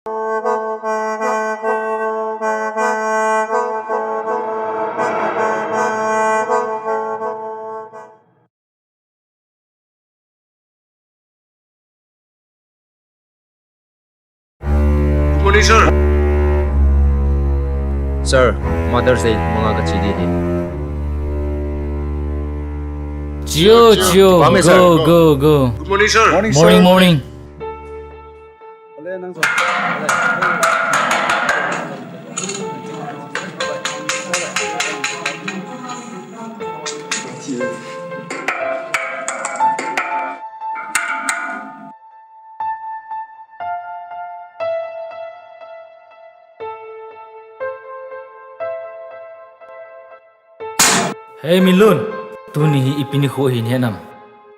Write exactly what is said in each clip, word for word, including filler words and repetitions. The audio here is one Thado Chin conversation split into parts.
Good morning, sir. Sir, Mother's Day manga kache ding ahi. Chio, chio, go, go, go. Good morning, sir. Morning, morning. Hey Minlun, tuni hi ipi nikho ahi nahe nam?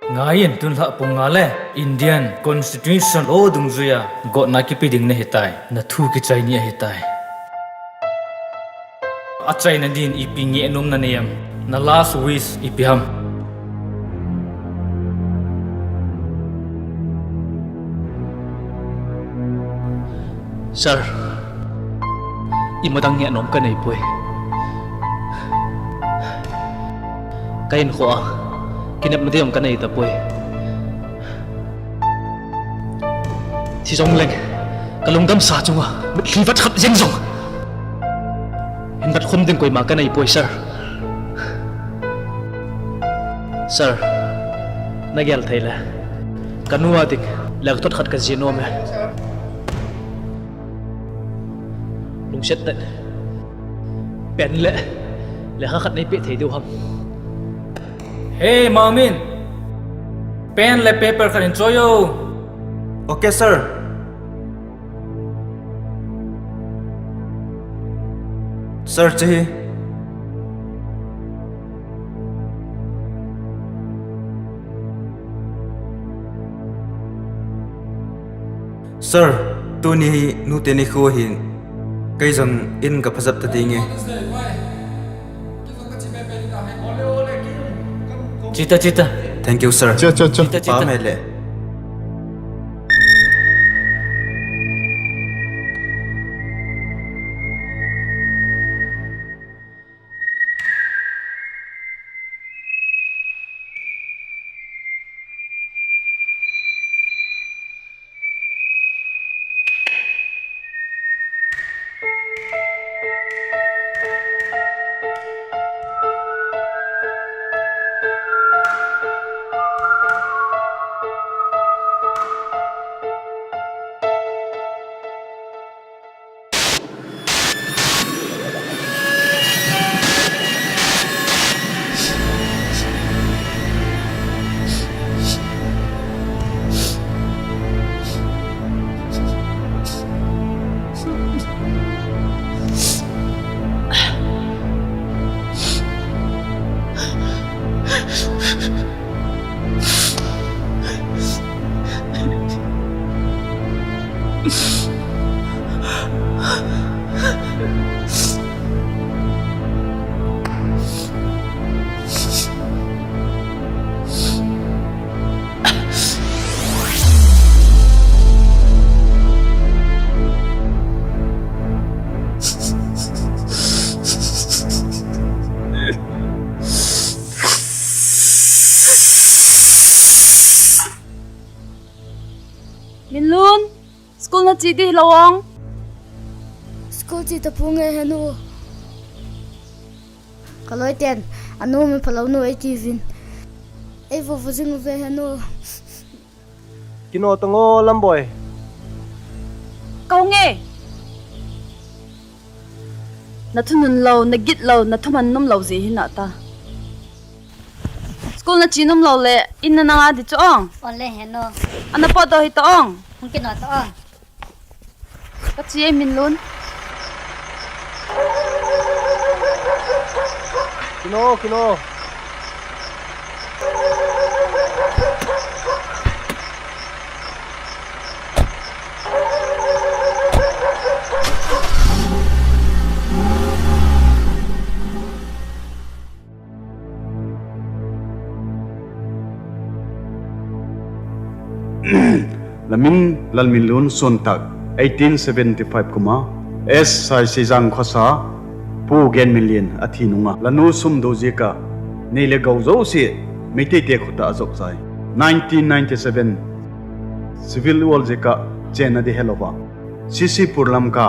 Ngaiyin, tun lhah pung nga le Indian Constitution law dungjuiya gotna kipe ding nahitai. Nathu kichai ni ahitai. Achaina din ipi ngehnom nanei em? Na last wish ipi ham? Sir, imadang ngehnom kanei poi. Ka hinkhoa kinepna ding jong kanei tapoi. Thi jongleng, kalungdam sa chunga mitlhi vat khat jeng jong hin vat khum ding koima kanei poi, sir. Sir, nagel thei le, kanu a ding lekhathot khat kajih nom e. Lungset tah in pen le lekha khat neipeh thei diu ham? Hey, Maomin! Pen le paper khat in choi o. Okay, sir. Sir, chehi. Sir, tuni hi nute nikho ahin, kei jong in kaphajep ta ding e. Chita, chita. Thank you, sir. Cha, cha, cha. Chita, chita. Pame le. Minlun, school nache ding hilou ong? School che tapong e henu. Kaloi ten, anu mi phalou nu eiti uvin. Ei vo vo jing uve henu. Kino tang o Lamboi. Kau nge. Nathunun lou, nagit lou, nathuman nom lou jeh hi nata. School nache nom lou le, in na nanga di chu ong. Ole henu. Ana potdoh hita ong. Hung kino ta ong. Kache e Minlun. Kino, kino. Namin Lalminlun Sontak. Eighteen seventy-five kum a, S. Saisijang khosa, Pu Genminlien athi nunga, lanu sumdo jeh a, nei le gou jouse, Meitei te khut a ajop chai. Nineteen ninety-seven, Civil War jeh a, chenna ding helouva, C C Pur Lamka,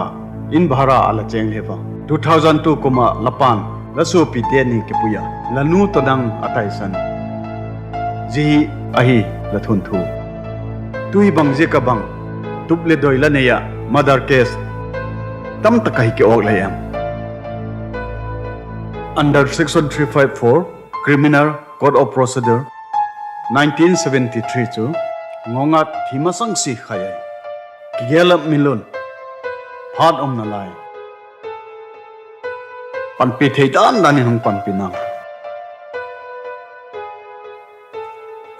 in bhara a la cheng lheh uva. Two thousand two kum a la pan, la sopi teni kipui a, lanu toh nang ataisan. Jeh hi ahi la thunthu. Tui bang jeh a bang, tup le doi la nei a, murder case tamtah a hi ki-ok lheh em. Under Section three five four, Criminal Code of Procedure, nineteen seventy-three chu, ngonga thi masang si khai ai. Kigel a milun, phat um nalai. Panpi thei dan dan in hung panpi nang.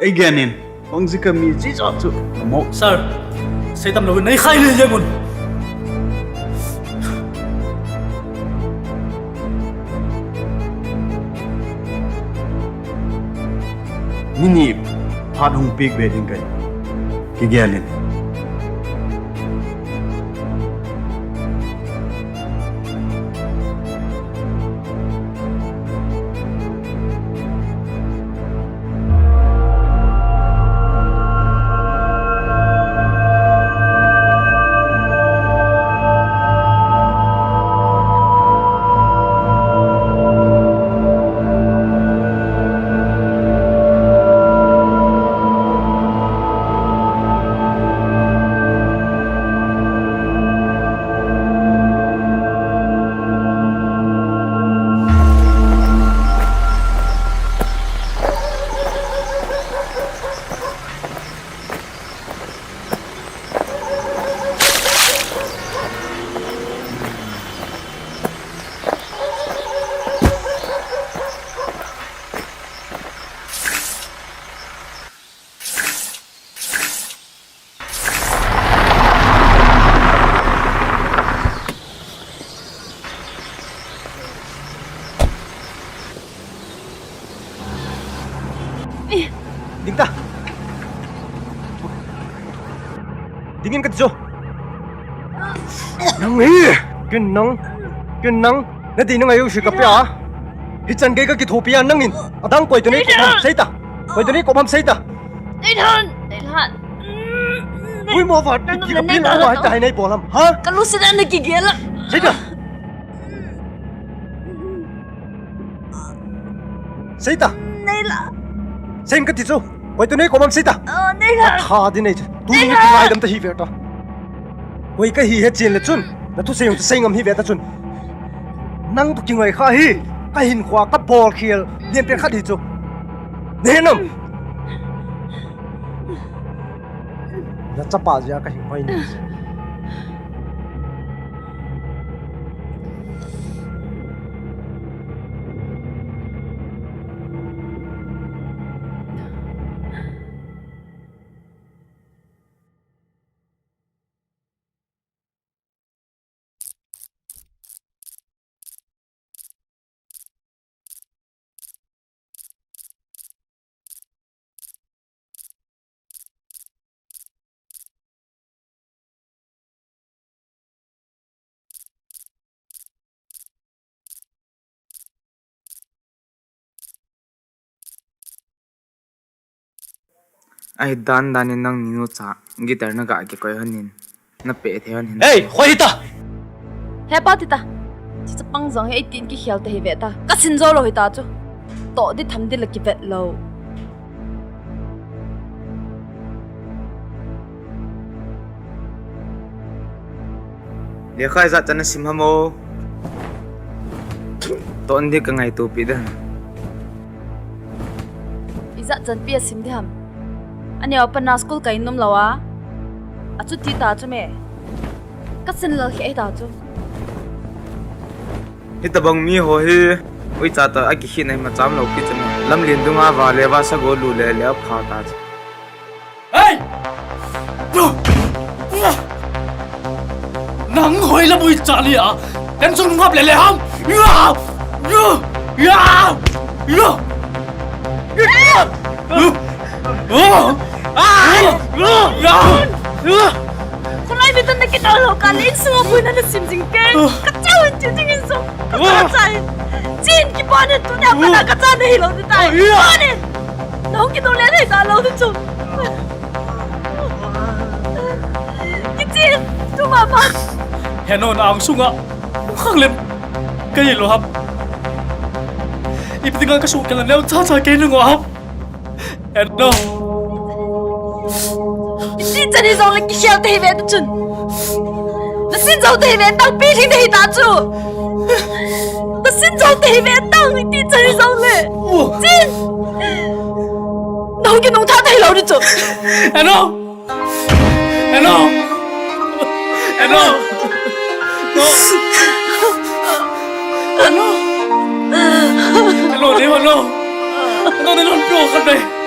Ei gen in, bang jeh a mi jija chu, amo. Sir, seitam lou, nei khai le jeng un. Nini phat hung pek be ding kahi. Kigel in. Ding ta. Ding in kati chu. Nang hi. Ken nang. Ken nang. Nadei nang ayu si kape a. Hichan gei kakithopi a nangin. Adang koi toh nei kop ham seita. Koi toh nei kop ham seita. Nei lhan. Nei lhan. Ui mo va. Nang kiti kape la va ta hai nei bol ham. Ha? Kalu sida na kigel a. Seita. Seita. Nei la. Sein kati chu. Koi toh nei kop ham seita. Oh, nei la. Tha di nei chu. Tu nei la. Kingaidam ta hi ve ta. Koi kahi he chen le chun. Na thusei jong chu sei ngam hi ve ta chun. Nang toh kingai kha hi. Kahinkho a kabol khel. Lian pen khat hi chu. Nei nam. Na chapa jeh a kahi hoi ni. Ahi dan dan in nangni nu cha guitar naga kikoi hon in, napeh thei hon in. Ei, khoi hita! He pa tita. Chi chapang jong hi eighteen kikhel ta hi ve ta. Kasin jou lou hita chu. Toh di tham di la kivet lou. Lekha ijat chan nasim ham o. Toh di kangaito pi di ham. Ijat chan pi asim di ham. Aneo pa na school kai nom lou a. Achuti ta chu me. Kasin lal khe ta chu. Hitabang mi ho hi, uicha toh akikhehna hi macham lou pi chu me. Lamlen dunga vale vasa go lu le le apha ta chu. Hey! Nang hoi la bui cha ni a. Kan sung ngap le le ham. Ya! Ya! Ya! Ya! Ya! Private na kita lo ka le insung a buina na sim jing ke. Ka chau in chin jing insung. Ka chau chai. Chin ki pa ne tu na pa na ka chau na hi lo ni tai. Pa ne. Na hung ki tu le ne ka lo tu chu. Ki chin tu ma ma. He no na ang sunga. Khang lem. Ka ye lo hap. Ipi dinga ka su ka la neo cha cha ke ni ngo hap. Eno. Iti chani jong le kikhel te hi ve ta chun. Na sin jong te hi ve tang pi thing te hi ta chu. Na sin jong te hi ve tang iti chani jong le. Chin. Nong ki nong tha te hi lo ni chu. Eno. Eno. Eno. No. Eno. Eno, Eno, Eno. Eno, Eno, Eno, Eno.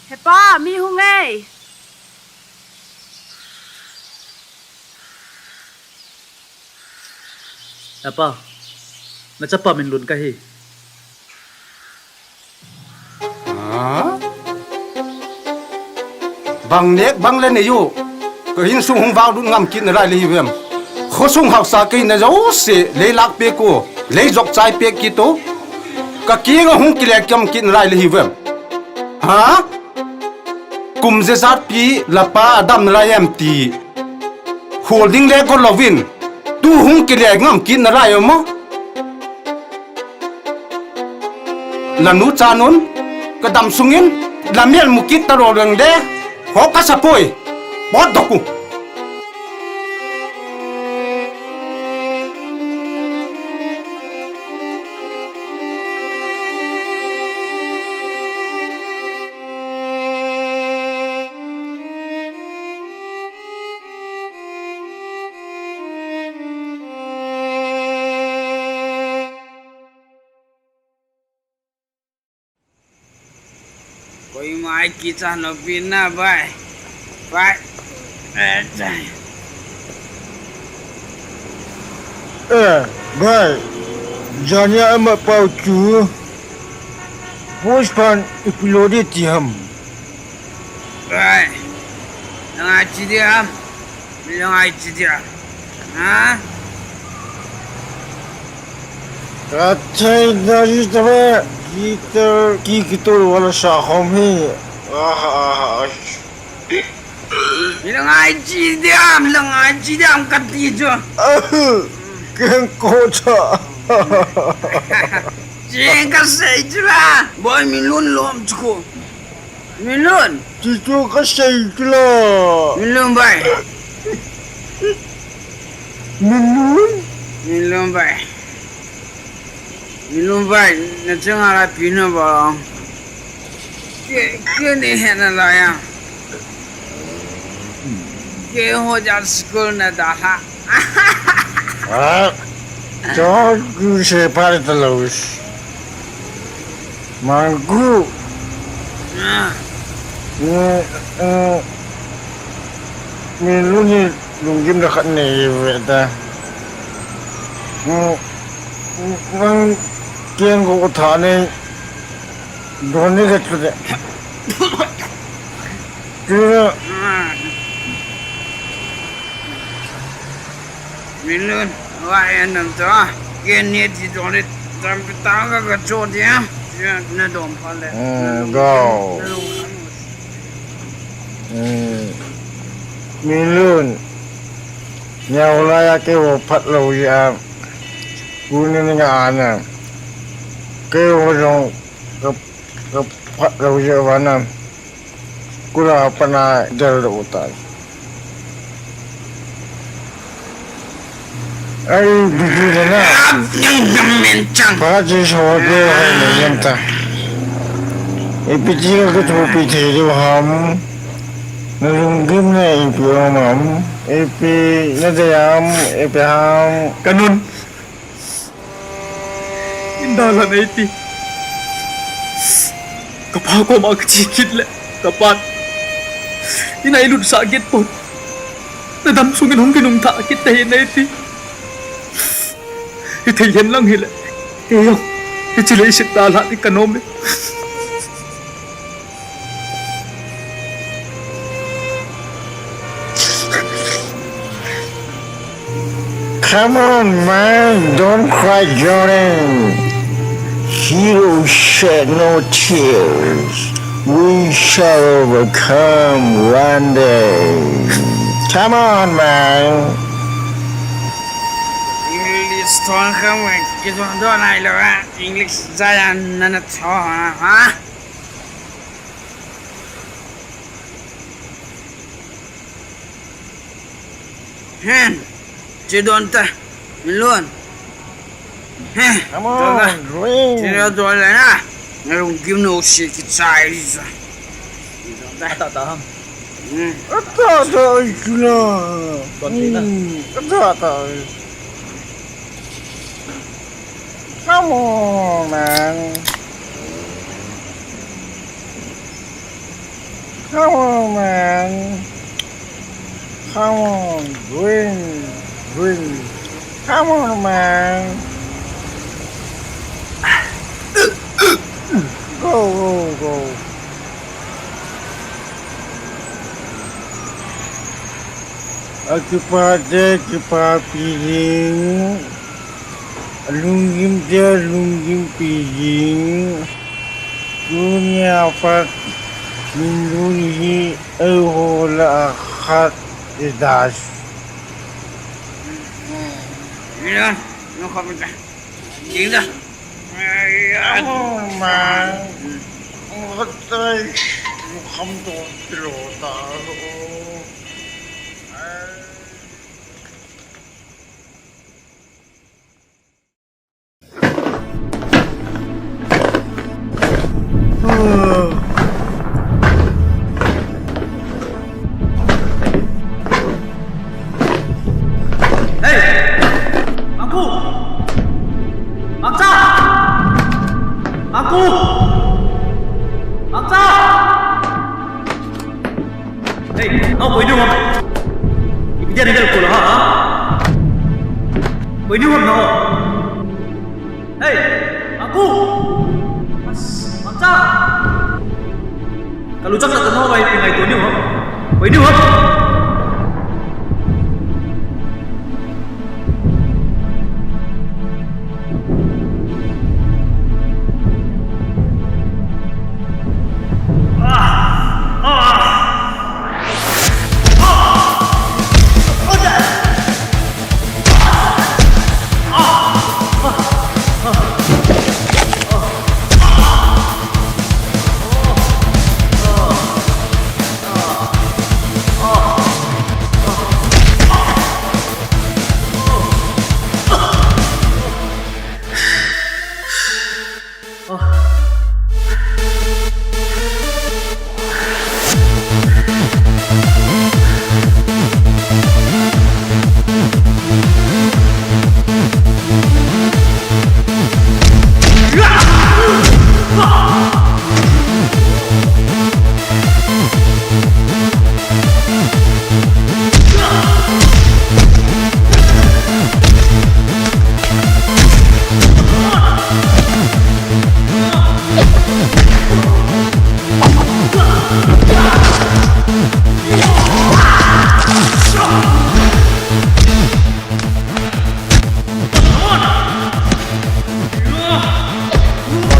Hepa, mi hung e. Hepa, na chapa Minlun kahi. Ha? Bang nek bang le nei u. Ka insung hung vang lut ngam kit nalai le hi vem. Khosung hausa kei na jouse lei lak peh u. Lei jok chai peh kit u. Ka kinga hung kile ngam kit nalai le hi vem. Ha? Kum jejat pi lapa adam nalai em ti. Holding le go lovin. Tu hung kile ngam kit nalai em mo. Lanu chanun, ka dam sungin, la mial mu kit ta lo leng de, ho ka sa poi, pot doku. Koima kicha no pina bai. Bai. Eh, chai. Eh, bai. Jania ama pau chu. Post pan ipi lo de ti ham. Bai. Nanga chi de ham. Nanga chi de ham. Ha? Ka chai da ji ta ba. Ki ta ki ki to wala sa hom hi. Ah, ah, ah. Nanga chi de ham, nanga chi de ham ka ti chu. Ken ko cha. Chi ka sei chu la. Boi Minlun lom chu ko. Minlun. Chichu ka sei chu la. Minlun bai. Minlun. Minlun bai. Minlun bai. Na chang ala pina ba. Ke, ke ni he na la ya. Ke ho ja school na da ha. Ah, cho ku se pare ta lo. Mangku. Ah. Ni, eh, Minlun ni lunggim da khat nei ve ta. Hmm, nang kiang ko tha nei. Don ni ka tu de. Tu. Minlun, wa ya nam to. Ken ni ti don ni tam ta ka ka cho dia. Ya, na don pha le. Hmm, go. Hmm. Minlun. Nya wala ya ke wo phat lo ya. Ku ni ni nga ana. Ke wo jong ka, ka phat lo ya wa na. Kula pana del do utai. Ai, bigi na na. Yang yang men chang. Pa ji so de hai ne yam ta. Ipi ti ka tu pi the do ham. Na lunggim na ipi ham. Ipi na de ham, ipi ham. Kanun. Inda la nei ti. Ka pa koma ka chi kit le. Ka pa. Ina ilut sa kit pon. Nadam sungin hung kinung tha kit tahih nai ti. Hithei hen lang hile, kei jong hiche leiset dalha ding kanom e. Come on, man, don't cry, Jordan. Heroes shed no tears. We shall overcome one day. Come on, man. English thong kham, kei thong don ai lo a. English jaya nana tho ha. Hen, che don ta, min lon. Hen, come on, don ta. Che don ta na. Na lung kim no se ki chai sa. Don ta. Ata ta ham. Hmm. Ata ta ai kila. Don ta na. Hmm, ata ta ai. Come on, man. Come on, man. Come on, green, green. Come on, man. Go, go, go. Akipa te kipapi jing, alunggim te lunggimpi jing, tunia pat min lung hi eiho lah a khat i das. Mira, no khat mita. Jing da. Ai, oh, man. Khat tai, kham to kilo ta. Hey! Mangku! Mangcha! Mangku! Mangcha! Hey, nao koi diu ham? Ipi dia ni vel ko la ha? Koi diu ham nao? Hey, Mangku! As, Mangcha! Kaluchang na tano bai pingai to diu ham? Koi diu ham?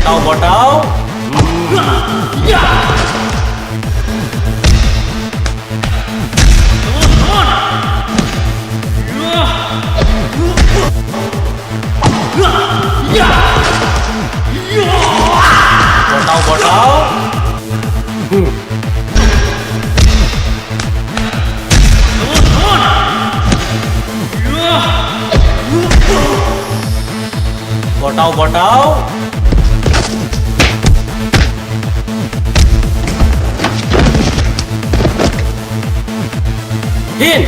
Botao, botao. Botao, botao. Botao, botao. Hin.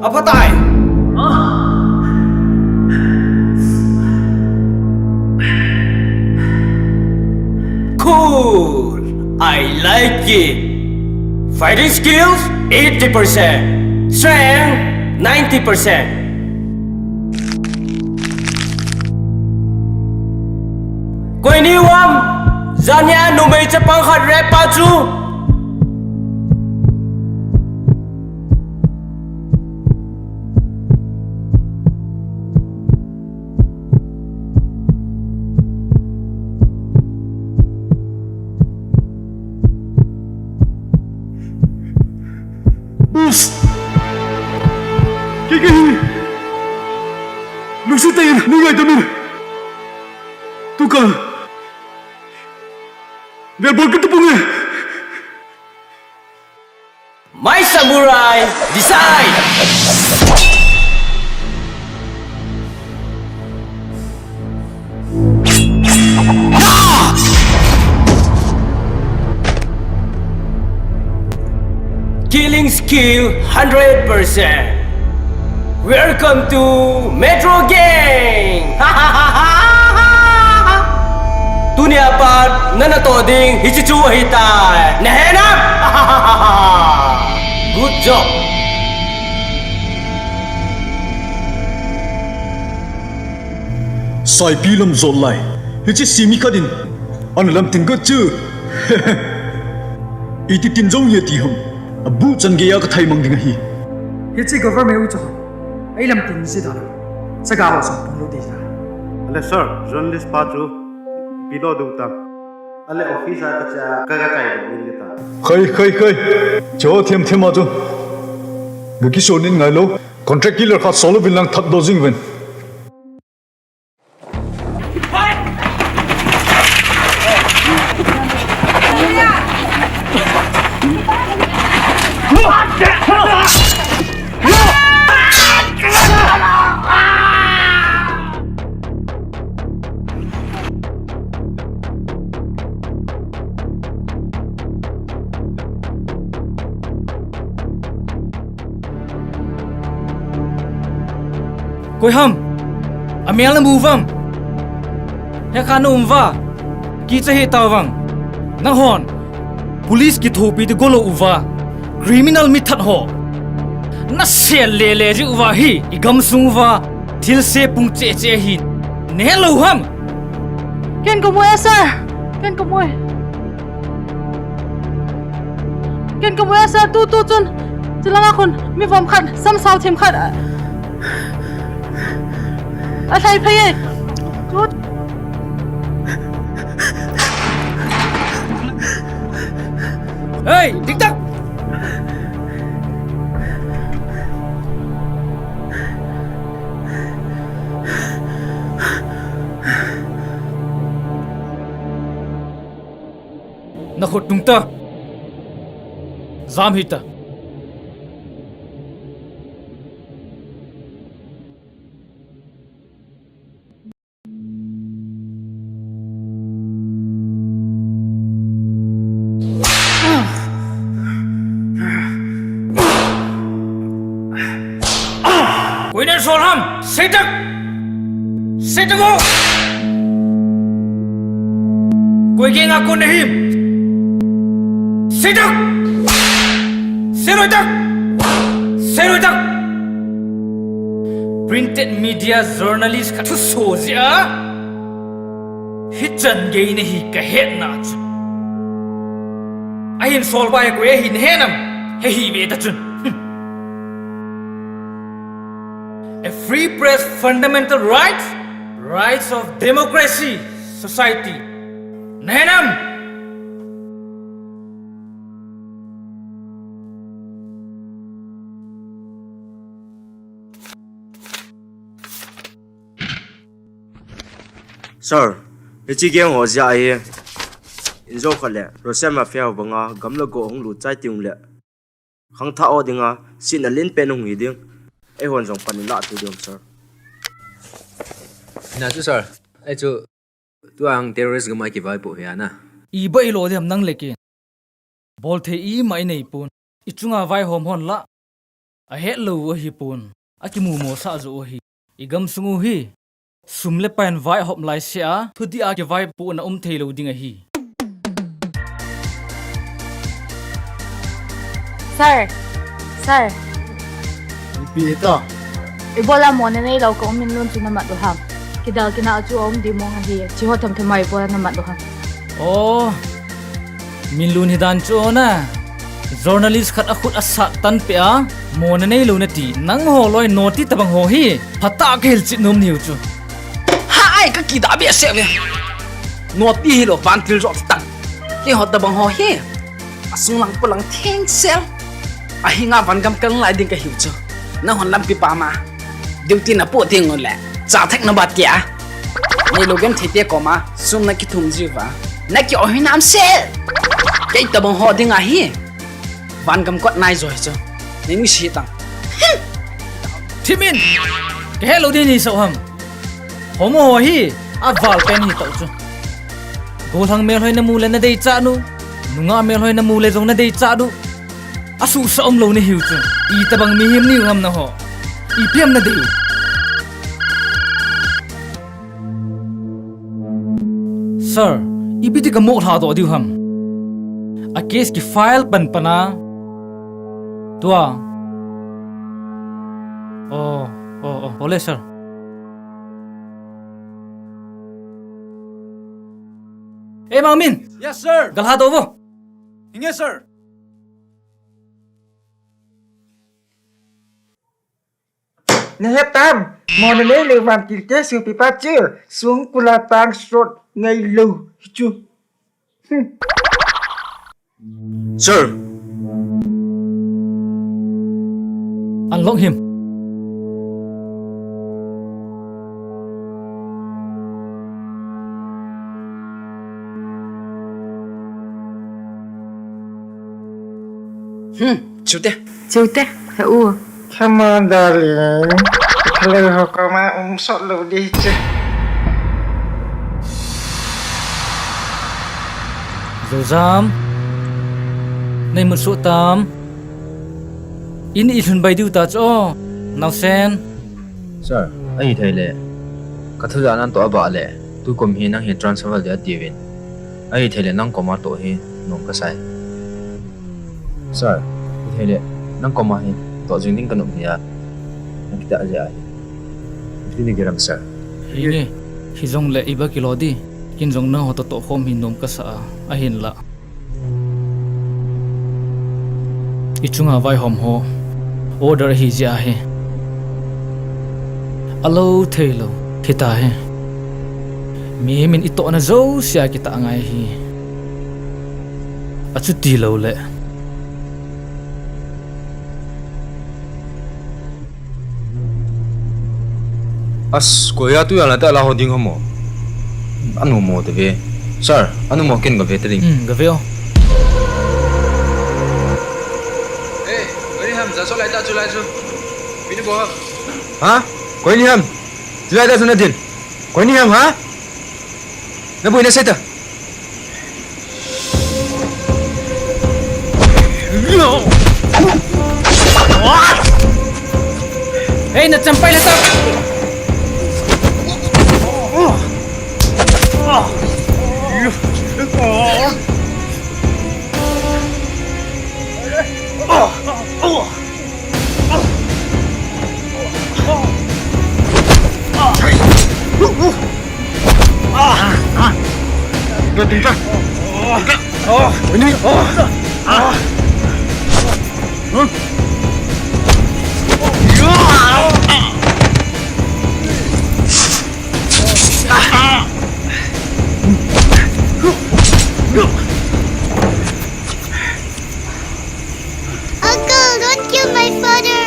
Aphatai. Like it. Fighting skills, eighty percent. Strength, ninety percent. Koi ni um am, jania numei chapang khat rep pa chu. Boss! Kei kahi. Lungset tah in, neingaidam in. Tukal. Velbol kit tapong e. My samurai, decide! Killing skill hundred percent. Welcome to Metro Gang! Tunia pat nana toh ding hiche chu ahitai. Nahe nam? Good job. Saipi lam jot lai. Hiche simi khat in ana lamtin got chu. Iti tin jong ye ti ham. Abu chan geiya kathai mang ding ahi. Hiche government u chu. Ei lamtin ji dan. Chaga ho song pang lou ding ja. Ale sir, journalist pa chu ipi lo diu tam. Ale office a kacha, ka, kachai ding ta. Khai, khai, khai. Cho them them a chu. Ga kison in ngailou. Contract killer khat solo vin lang that doh jing uvin. Koi ham? Amel namu uvam? Hekha naum uva? Kicha hih tauvin. Nanghon police kithopi ding golou uva. Criminal mithat ho. Nasel lele ji uva hi, igamsung uva. Thilse pung cheh cheh hi. Nahe lou ham? Ken kamu e sir. Ken kamu e. Ken kamu e sir, tu, tu chun. Chulanga khun, mi vom khat, sam sao them khat. A, alhai phei e. Chu. Hey, diktak! Nakhut tung ta. Jam hih ta. Koi nasol ham? Seitak! Seitak o! Koi keng a kon nahim? Seitak! Seiloitak! Seiloitak! Printed media journalist khat thuso jeh a hichan gei nahi kahetna chu. Ahin solpa hi koi ahi nahe nam? Hei hi ve ta chun. A free press fundamental rights, rights of democracy, society. Nahe nam? Sir, hiche gang ho jeh ahi. Injo khat le, Russian mafia ho banga, gam le go hung lut chai teng le. Khangthah ho dinga, sihna lenpen hung hi ding. Eihon jong pan ilah thei diu ham, sir? Hina chu, sir. Ei chu, tua hung terrorist gam a kivaipoh hi ana. Ibola ding ham nang le ken. Bolthei ima inei pon. Ichunga vaihom hon la. Ahetlou u ahipon. Akimumo sah joh u ahi. Igamsung u hi. Sum le pai in vaihop laisea, thudih a kivaipohna um theilou ding ahi. Sir, sir. Ipi hita? Ibola mona neilou ka um Minlun chu namat u ham? Kidal kinah chu aum di mong ahi. Chiho themthem a ibola namat u ham? Oh, Minlun hi dan chu na. Journalist khat akhut asat tan peh a, mona neilou nati. Nangho loi noti tabang ho hi. Phatah a kahil chit nom nahiu chu. Hai, ka kida behseh ve. Noti hilou, vantil jo tan. Keiho tabang ho hi. Asung lang polang thengsel. Ahinga vangam kal lai ding kahiu chu. Nahon lampi pam a duty napoh teng uleh, cha thak naba tia. Neilou genthei te koma sum nakithum jiuva, naki-o hinam sel. Kei tabang ho dinga hi vangam kot nai jo hi chu. Nei nuisat tang. Thimin! Kahelou ding nahi sao ham? Homo ho hi aval pen hi tau chu. Gollhang melhoi namu le nadei chat u. Nungah melhoi namu le jong nadei chat u. Asuhsah umlou nahiu chu. Itabang mihem nahiu ham naho? Ipi ham nadei u? Sir, ipi ti kamoh lha doh diu ham? A case ki file pan pan a. Tua. Oh, oh, oh, ole, sir. Ei, Mangmin! Yes, sir. Galha doh vo. Hinge, sir. Nahet tam, mona neilou vantil te supi pa chu, sung kula pang sot neilou chu. Hmm. Sir. Unlock him. Hmm, chute. Chute, he u. Come on, darling. Hello, ho koma um sot lou di chu. Joujam. Nei mut suh tam. In i lhun bai diu ta chu. Naosen. Sir, ahithei le. Ka thujat nan toh abah le. Tukum hi nang hi transfer di atiuvin. Ahithei le nang koma toh hi nom kasai. Sir, hithei le, nang koma hi toh jing ding kanom hia. Nakitah jeh ahi. Ipi ti nakiram, sir? Hinge, hijongle iba kilo di. Kin jong nangho toh toh khom hi nom kasa a, ahinla. I chunga vaihom ho order ahi jeh ahi. Alou theilou hita hi. Mihem in i tohna jousea kitah ngai hi. Achuti lou le. As, koi a tu jal a te ala ho ding ham o. Anu mo te ve. Sir, anu mo ken ga ve te ding. Hmm, ga ve o. Hey, koi ni ham, ja so lai ta chu lai chu. Bini bo ham. Ha? Koi ni ham. Chu lai ta chu na din. Koi ni ham, ha? Na bui na seta. Hey, na champai na ta. Uncle, don't kill my father.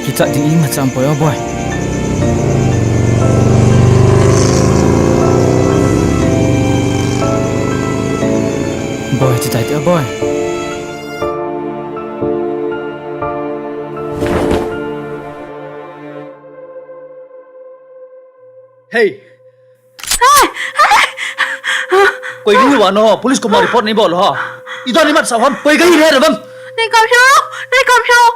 Kichat ding imacha umpoi o boy. Boy, chitai te o boy. Hey! Koi kahi uva no, police koma report nei bol u ham? Idon imat sah u ham, koi kahi le ram? Nei kam hih o, nei kam hih o.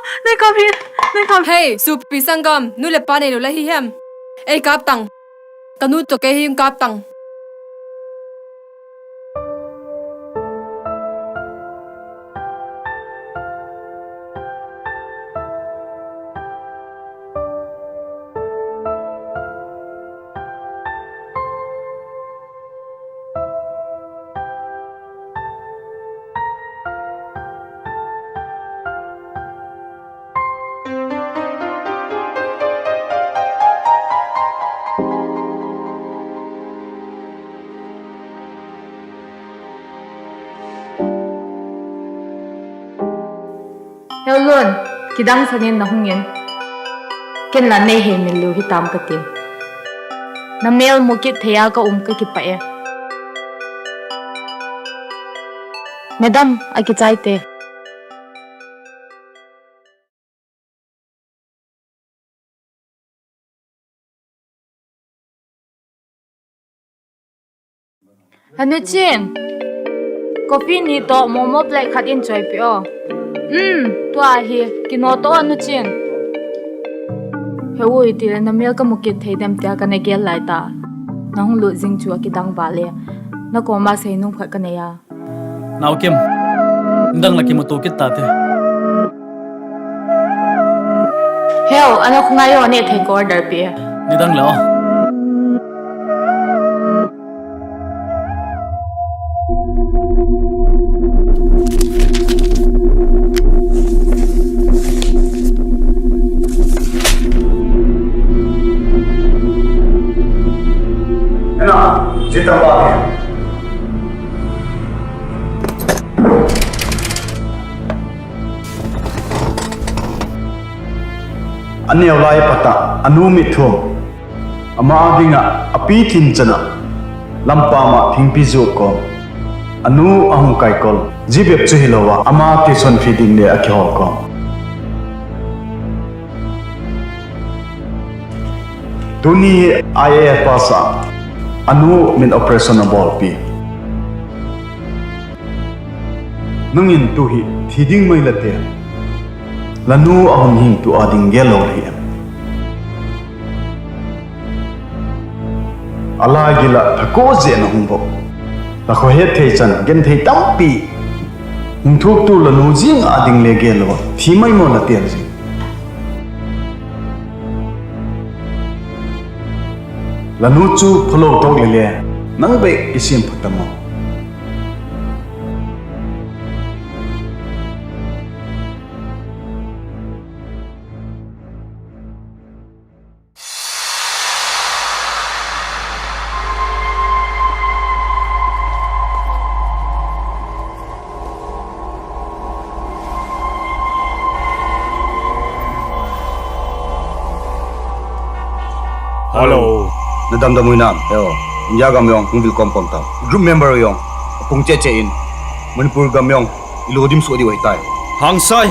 Pi, nang kham. Hey, supi sangam, nu le pa neilou la hi hem. Ei kap tang. Ka nu toh kei hi kap tang. Hello, kidang sanin na hungin. Ken la nei he min lu hi tam ka tin. Na mel mukit theya ka um ka kipa e. Madam, a kichai te. Hanu Chin, coffee ni toh momo plate khat in choi pi o. Um, tua hi, kino toh Hanu Chin. He ui, ti le na mel ka mukit thei dem tia ka na gel lai ta. Na hung lut jing chu a kidang ba le. Na koma sei nung khat ka nei a. Nau Kim, nidang la kimuto kit ta te. Heo, ana khungai yo ne thei ko order pi. Nidang la o. Ena, jita ba ke. Aneo lai pata, anu mit thum. Ama dinga, api thin chana. Lampama thingpi ju kom. Anu ahung kai kol. Jibep chu hilouva, ama tuition fee ding le akihol kom. Tuni I A S pass a, anu min operation abolpi. Nangin tu hi thi ding mai la te. Lanu ahung hing tu a ding gel lou hi em. Alai gila thako je na hung bo. La kho het thei chan, gen thei tampi. Hung thuk tu lanu jing a ding le gel lou. Thi mai mo la te jing. Lanu chu phalou tok le le, nang bei i sim phatamo. Hello. Na damdam u hinam? Yo. India gam jong hung vil kom kom ta. Group member jong apung cheh cheh in Manipur gam jong ilodim soh diu ahitai. Hangsai,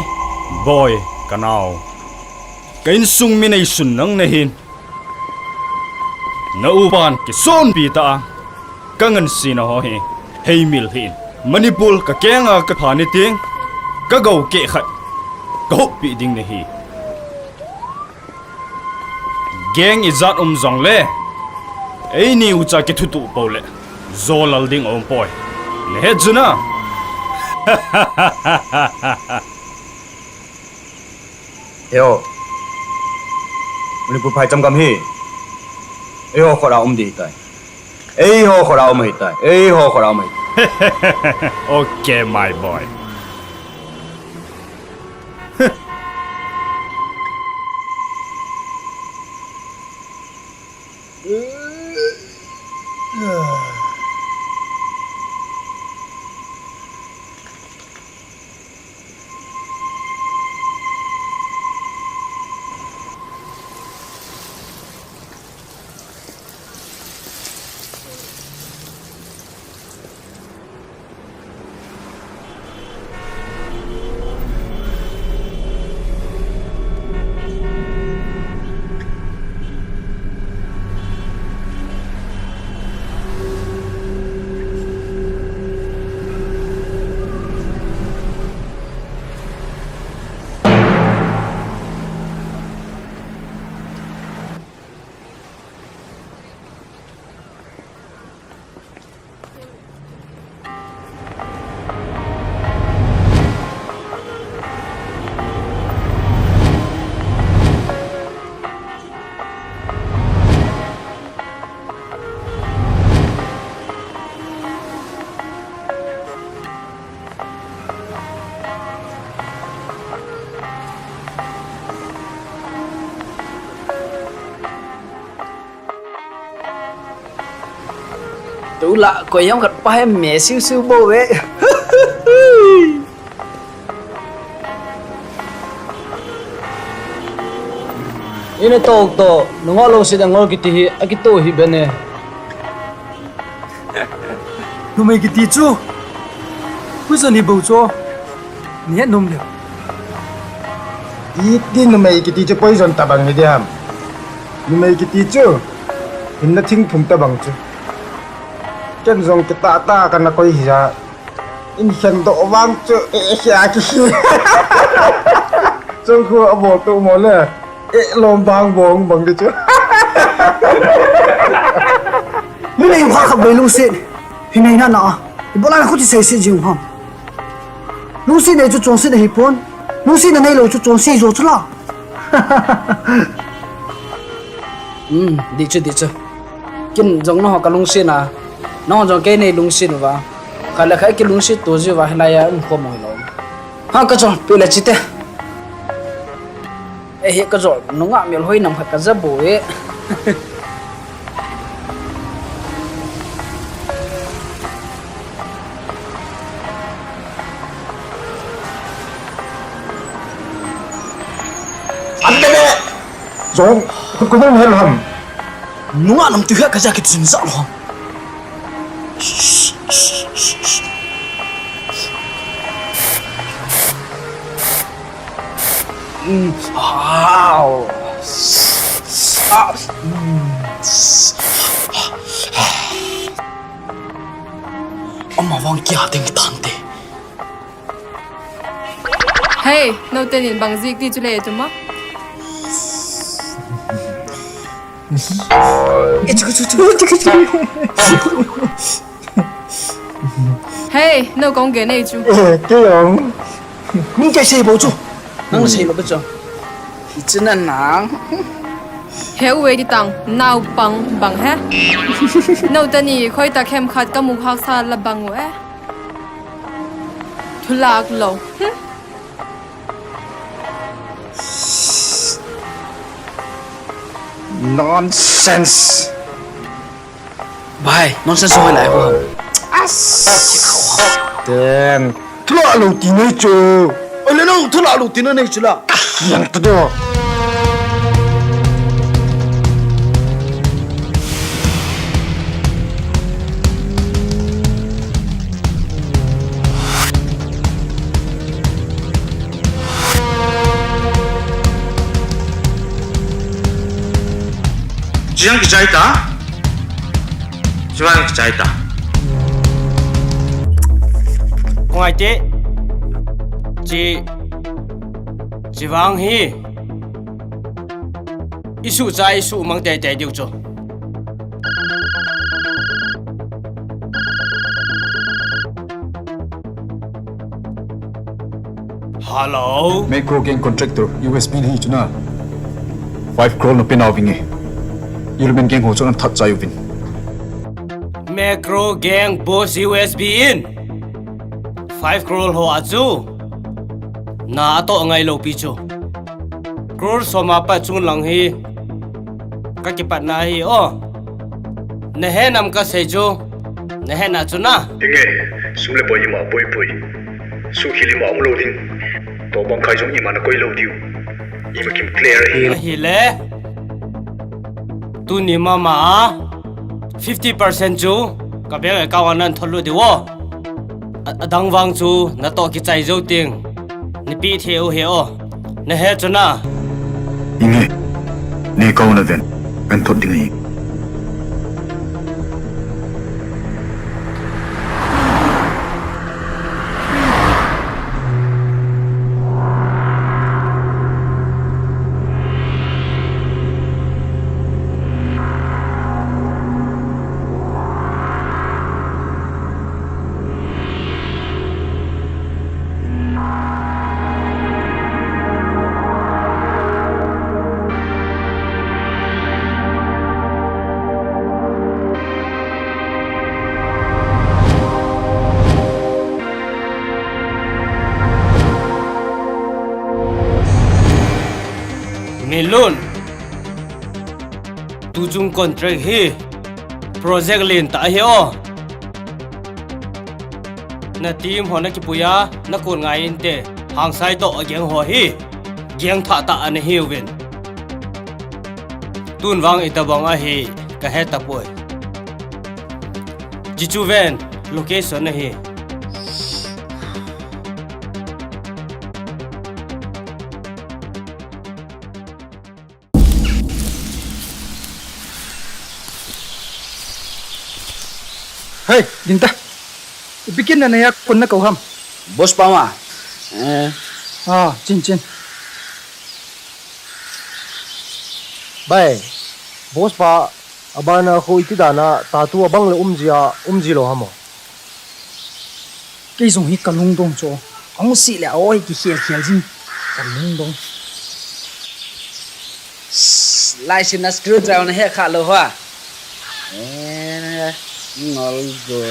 boy, ka nao. Ka insung mi neisun nang nahin. Na upan kisonpi ta a. Ka ngansena ho hi heimil hih in. Manipur ka kenga ka pha ni ting, ka gou keh khat ka hoppi ding nahi. Gang ijat um jongle, eini ucha kithutuh pou le, jolal ding aum poi. Na het ju na. Eiho. Manipur phaicham gam hi. Eiho khut a um ding ahitai. Eiho khut a um ahitai. Eiho khut a um ahitai. Okay, my boy. Tulai koi jong khat pa hi me siu siu bou ve. Ina tok to, nunga lou si dang ngol kiti hi, akito hi bene. Numei kiti chu. Poison hi bou chu. Ni nom le. Iti numei kiti chu poison tabang ni diam. Numei kiti chu. Hinna thingphung tabang chu. Ken jong kita ta kana koi hi ja. In khen doh vang chu, eh, eh, kia ki. Chong khu a bol tu mo le. Eh, lom bang bong bang di chu. Numei khat khat bei lungset. Hi nei na na. Ibola na khuti sei sei jing ham. Lungset nei chu chonset nei pon. Lungset na nei lou chu chonset jo chu la. Hmm, di chu, di chu. Ken jong nangho ka lungset na. Nangho jong kei nei lungset uva. Khat le khat ki lungset to ji uva hilai a um khom lou. Ha ka chon, pe le chi te. Eh, hi ka jol, nungah mel hoi nam khat ka ja bou e. Ante ne! Jong, khut ko nung hel ham. Nungah nam tu hi ka ja kit jing ja lou ham. Mm, ah, ah, mm. Ama vang kia ding tante. Hey, nau tenin bang jik ti chu le tu ma? Hey, nau kong ge nei chu. Eh, kei jong. Min kei sei bou chu. Nang sei lou bou chu. Hi chu na nang. He u e di tang, nau pang bang he. Nau teni khoi ta khem khat ka muk haksa la bang u e. Thulak lou. Hmm. Nonsense. Bhai, nonsense hoi lai ho ham. As. Ten. Thulak lou ti nei chu. Ole no, thulak lou ti nei chu la. Yang tu do. Chiang kichai ta. Chiang kichai ta. Kong ai te. Chi. Chi vang hi. Isu cha isu mang tei tei diu chu. Hello. Macro gang contractor U S B hi chu na. Five crore na pe nau vinge. Ilumen gang ho chu an that chai uvin. Macro gang boss U S B in. Five crore ho a chu. Na a to ngai lou pi chu. Crore som a pat chung lang hi. Ka kipat na hi o. Na he nam ka sei chu. Na he na chu na. Inge, sum le pai ima poi poi. Su khil ima um lou ding. To bang khai jong ima na koi lou diu. Ima kim clear hi. Ahi le. Tuni mama a fifty percent chu ka bank account a nan thot lut diu o. A, adang vang chu na to kichai jou ting. Ni pi the u he o. Na he chu na. Inge. Ni kau na ven. An thot ding hi. Milun. Tuchung contract hi project lentah ahi o. Na team ho na kipui a, na kon ngai inte. Hangsai toh a gang ho hi. Gang thah tah ana hiuvin. Tun vang itobang ahi, ka he tapoi. Jichu ven, location ahi. Hei, ding ta. Ipi kin na naya kun na kau ham. Boss pa ma. Eh. Ah, chin chin. Bai, boss pa, abana khu iti dana, tatu abang le umji a, umji lo hamo. Kei jong hi ka lungdong chu. Ahung si le, oi, kikhel khel jing. Ka lungdong. Lai sin na screw driver na he kha lo ha. Eh, ngol go.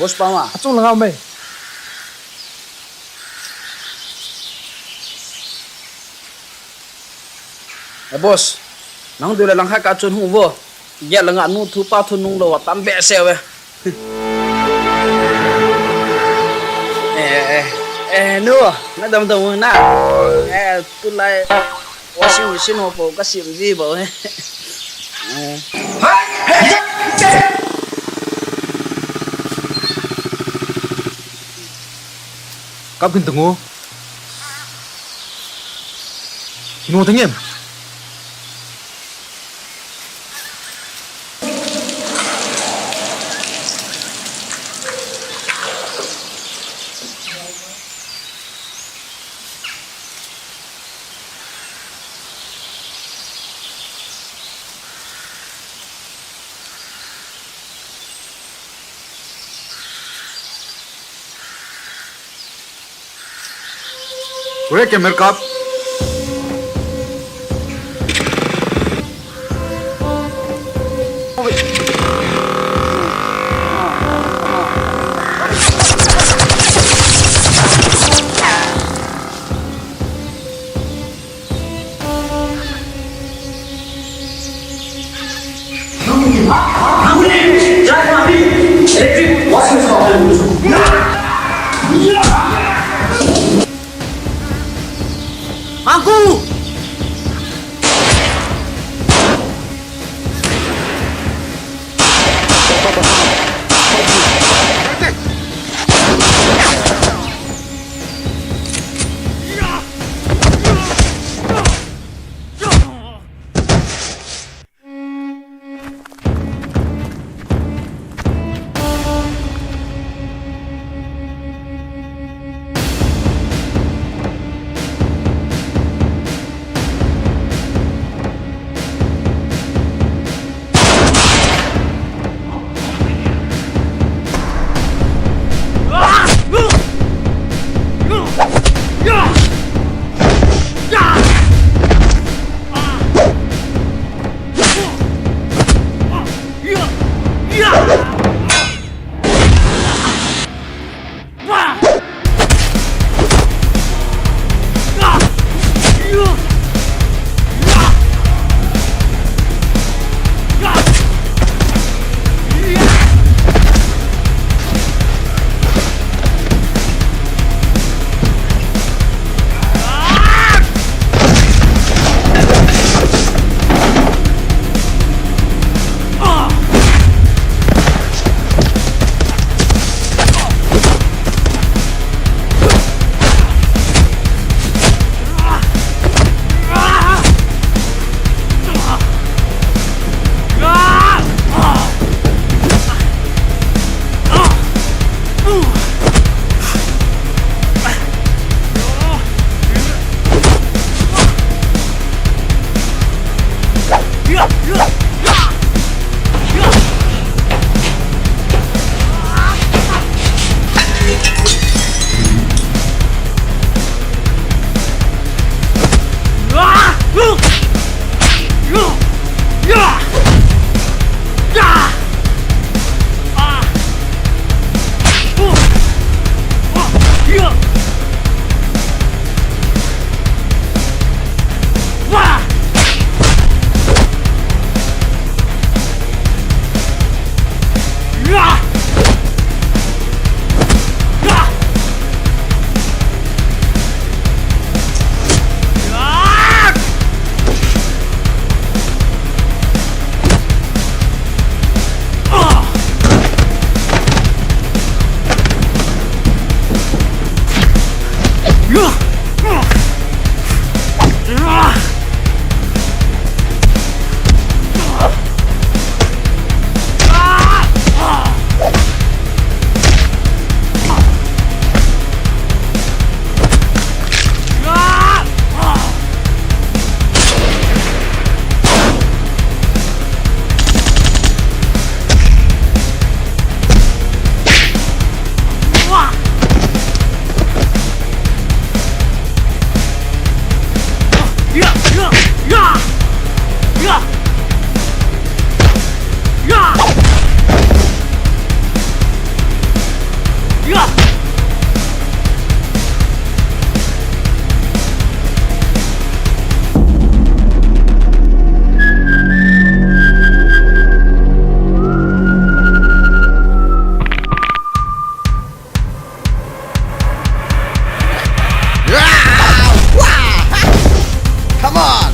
Boss pa ma. Achung langa mai. Eh, boss, nang dula lang ha ka chun hu vo. Gel langa nu thu pa thu nung lo tam behseh ve. Eh, eh, eh, nu, na dam dam na. Eh, tulai washing machine ho po ka sim ji bo. Eh. Kap kin tungu. Kino tengem. Ore, camera kap. Come on!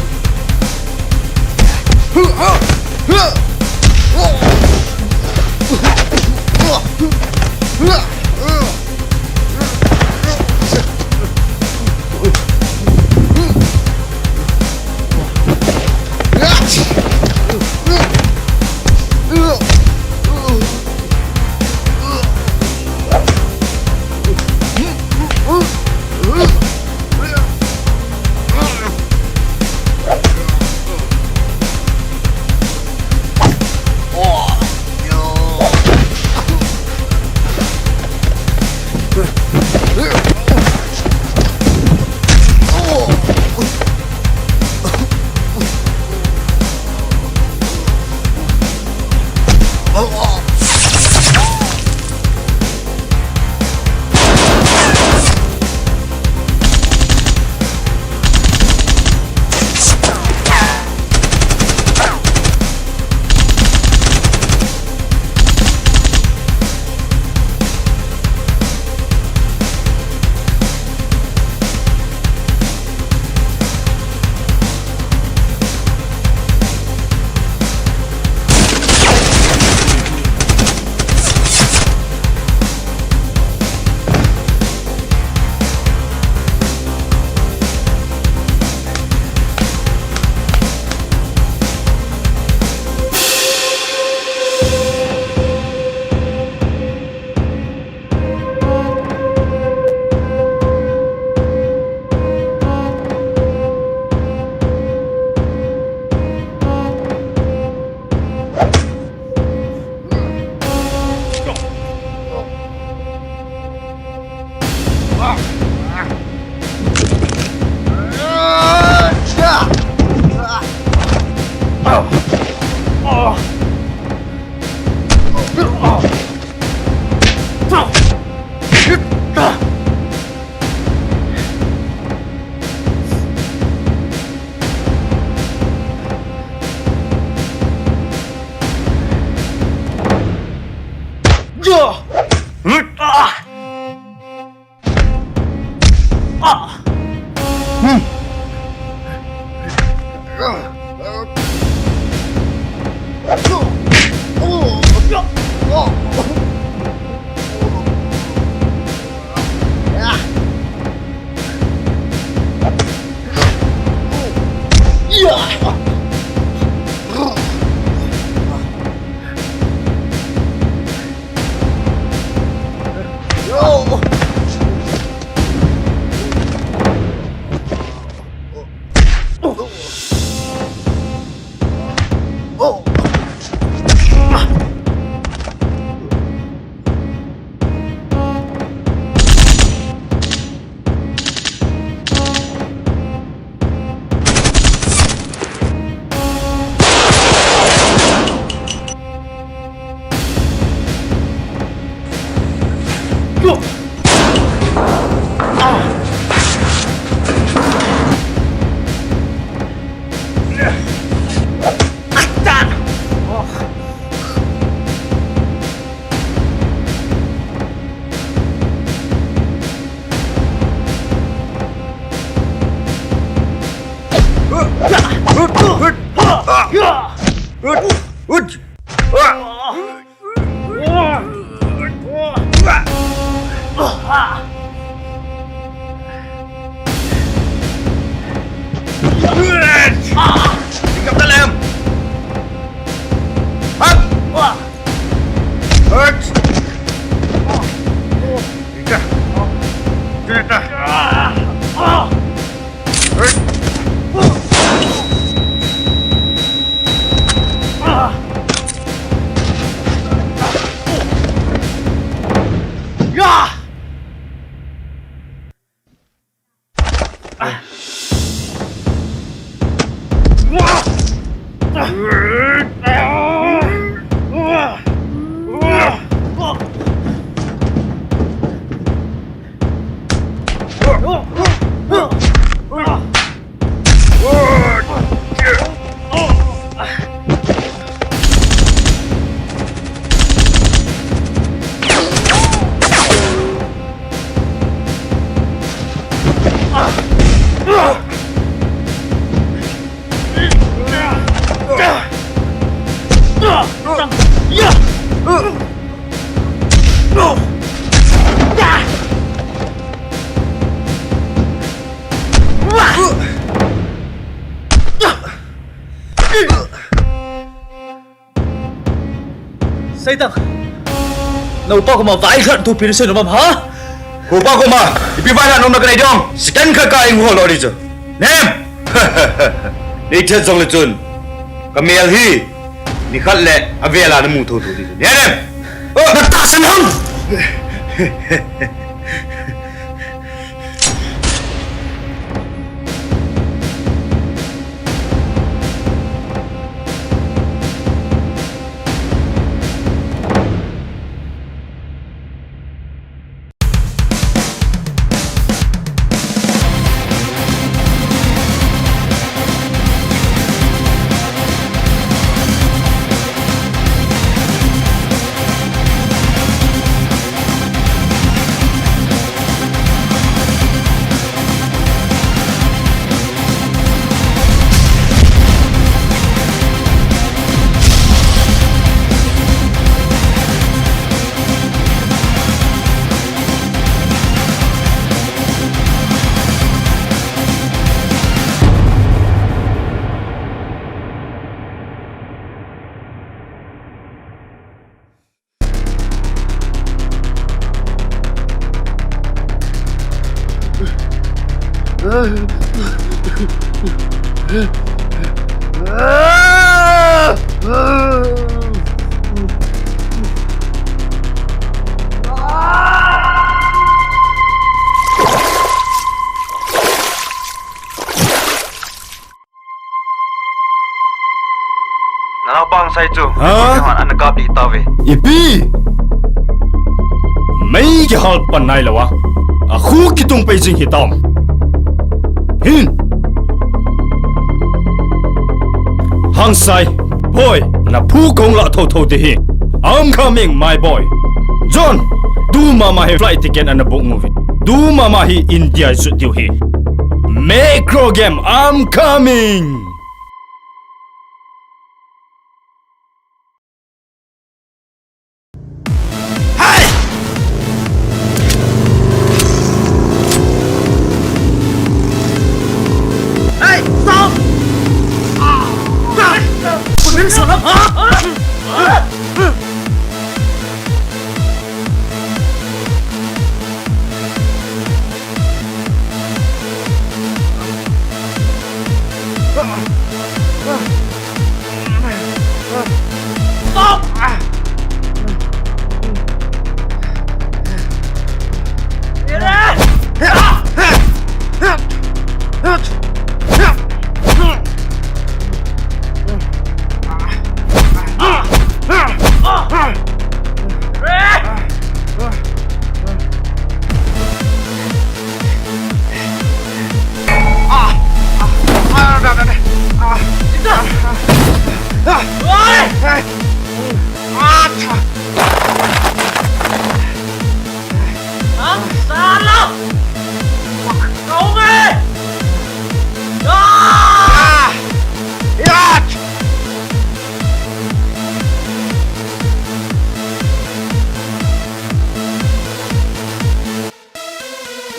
Seitang. Naupa koma vailhah thupi nasei nom ham, ha? Upa koma ipi vailhah nomna kanei ding? Second khat kah in hol lou ding chu. Nem! Nei thet jongle chun kamel hi nikhat le avel a namu thotho ding chu. Nem, nem! Oh, natahsan ham! Nanaopa Angsai chu, ha? Keiman ana kap lih tauve. Ipi? Mei kihal pan nailou a, akhu kitung pei jing hitam. Hin. Angsai, boy, naphu kahung lah thotho ding ahi. I'm coming, my boy. John, tu mama hi flight ticket ana book uve. Tu mama hi India jot diu ahi. Macro game, I'm coming.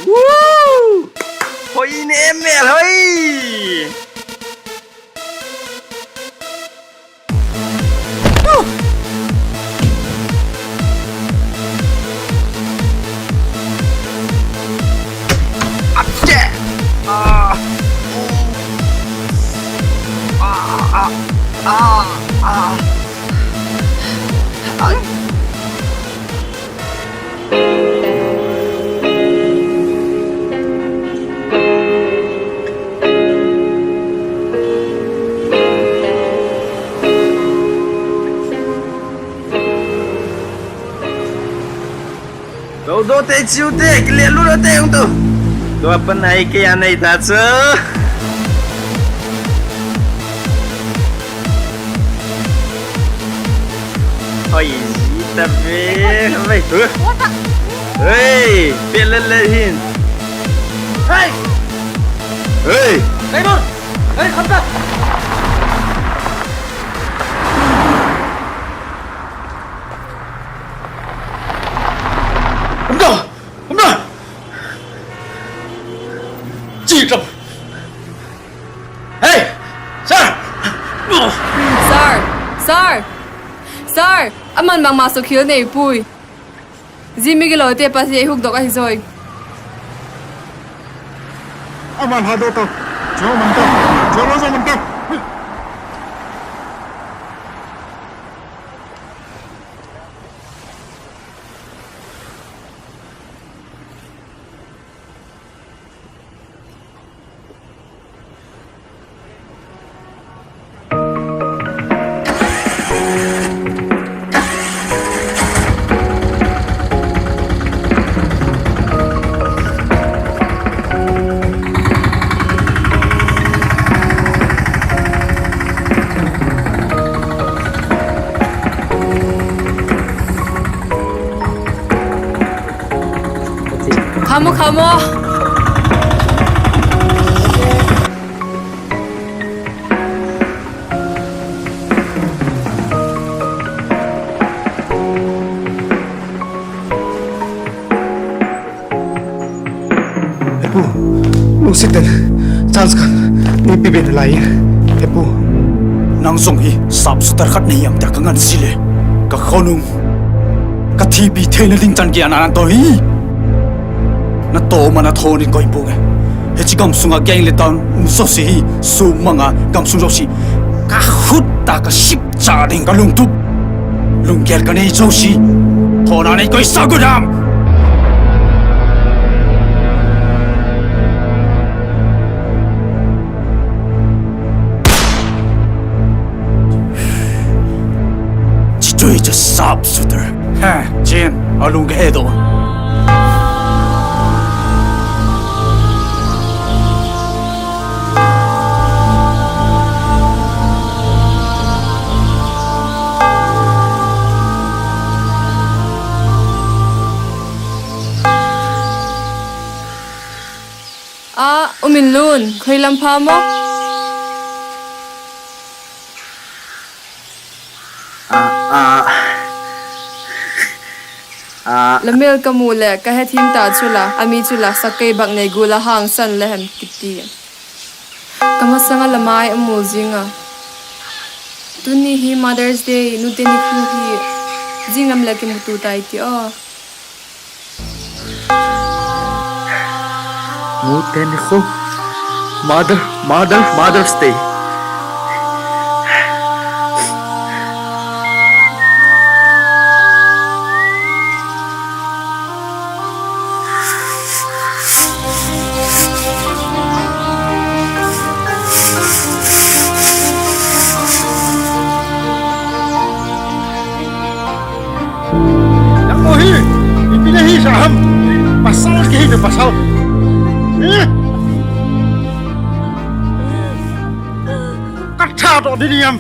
Woo! Hoi ne mel hoi! Dote, chiute, kile lu dote, ung tu. Tua pan ai kei a nei ta chu. Hoi, ji ta ve, hoi. Hey, pele le hin. Hey! Hey! Hey, dur! Hey, kham ta! Kham ta! Kham ta! Ji ta! Hey! Sir! Sir! Sir! Sir! Aman bangma sukhil nei pui. Ji mi gilo te pa si ei hukdok ahi joi. Aman ha do to. Jo man to. Jo lo jo man to. Khamo, khamo. He pu, lungset in, chance khat neipe be nalai. He pu. Nang jong hi sharpshooter khat nahi ham tia kangansei le. Ka khonung. Ka thipi theina ding chan gei a natoh hi. Natoh ma nathoh in koi bou nge. Hiche gamsunga gang le town um jouse hi sumanga gamsung jouse. Ka khut a ka sip cha ding ka lungtup. Lunggel kanei jouse. Thona nei koi sa gu dam. Chitui cha sharpshooter. Ha, Chen, alung kahe doh. A, um in lun, khoi lam pha mo? A, a, a. Lamel kamu le, kahethem ta chu la, ami chu la, sakai bak nei gu la hangsan le hem kiti. Kamasanga lamai amu jinga. Tuni hi Mother's Day, nute nikho hi, jinglam le kimuto tai ti o. Nute nikho. Mother, mother, Mother's Day. Nang mo hi, ipi nahi sa ham? Pasal kihi to pasal. Eh? Katha to diniam.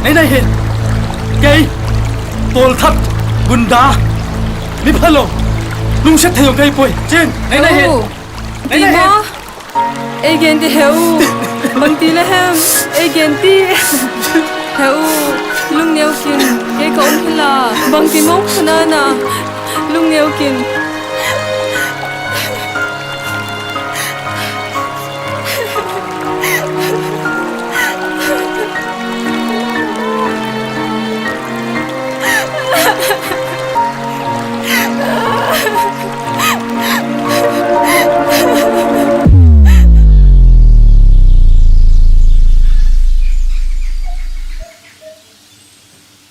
Nei nahi. Kei. Tolthat. Gunda. Mi phalou. Lungset thei jong kahi poi. Chen. Nei nahi. Nei nahi. Ei gen ti heu. Bangti le hem. Ei gen ti. Heu. Lungneo kin. Kei ka um hila. Bangti mong khana na. Lungneo kin.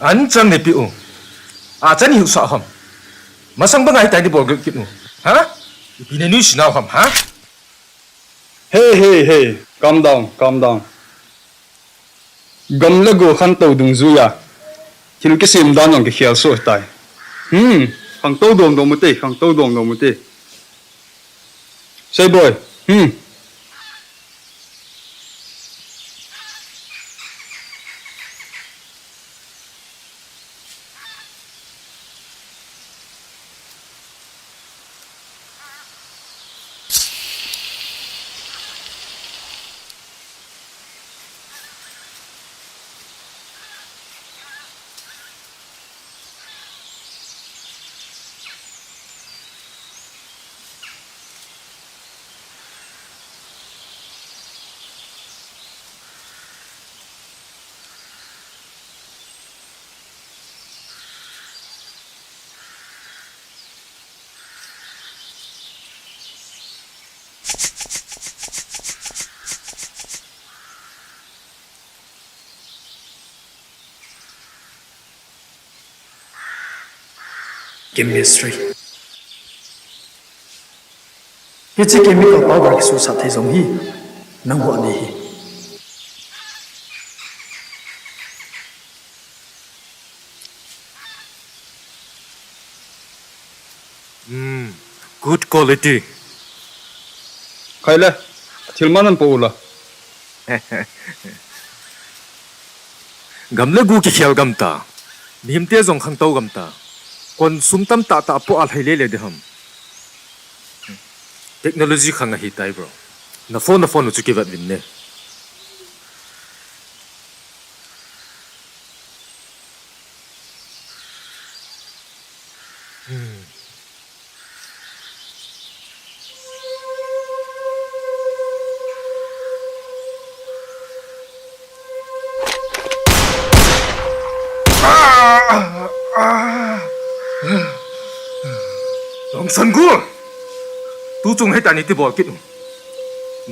An chang ni pi u. A chan hi u sa ham. Masang banga hitia ni bol gel kit u. Ha? Ipi nei nuisat nau ham, ha? Hey, hey, hey. Calm down, calm down. Gam le go khantou dungjuiya thil kisem dan jong kikhel soh tai. Hmm, khangtou dom dom u te, khangtou dom dom u te. Sei boi. Hmm. Chemistry. Hiche chemical powder kisusah thei jong hi nangho anei hi. Hmm, good quality. Khai le, thil man an po u la. Gam le gu kikhel gam ta. Mihemte jong khangtou gam ta. Kon sum tamtah tah po a lhai lele ding ham. Technology khang ahi tai, bro. Na phone, na phone u chu kivet vin ne. Hmm. Rongsan gu! Tu chung hitia nei ti bol kit u.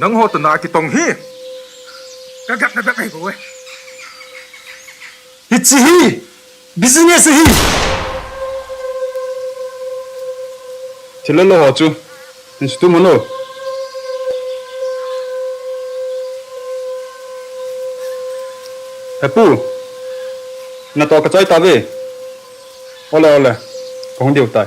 Nangho toh na kitong hi. Ka gatna bep ahi bou e. Hiche hi business ahi. Thil le lo ho chu hin sutum un o. He pu, natoh kachai tauve. Ole, ole. Kahung diu tai.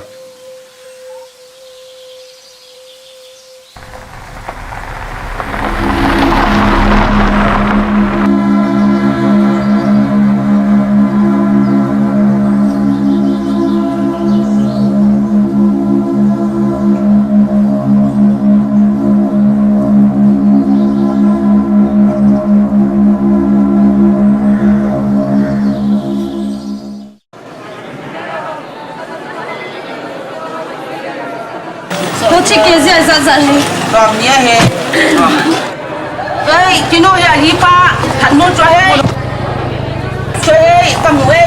Hiche kg a jat jat hi. Dom ni ahi. Ei, kinu hi alipa. Khat mu chu ahi. Chu ahi, kamu e.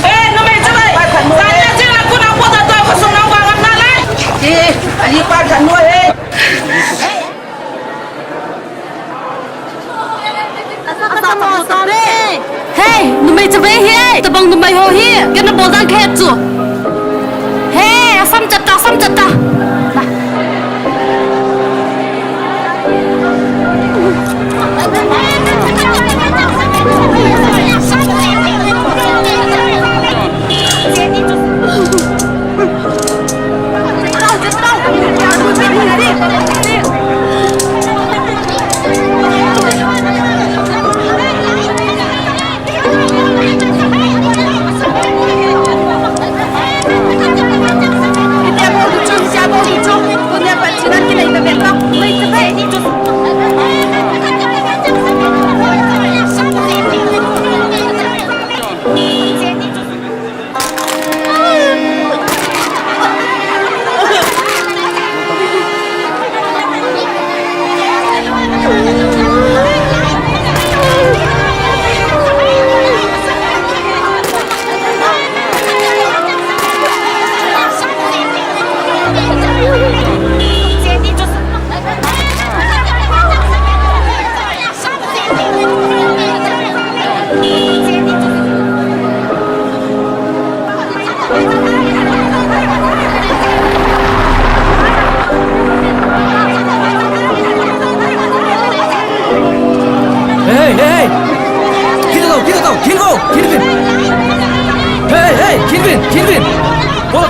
Ei, numei chu ahi. Khat mu e. Sanya chu la kuna ko ta to ko sum na wa ngam na lai. Ei, alipa khat mu e. Hey, numei chavei hi, tobang numei ho hi, kana bol dan kahe chu. Hey, asam chat ta, asam chat ta.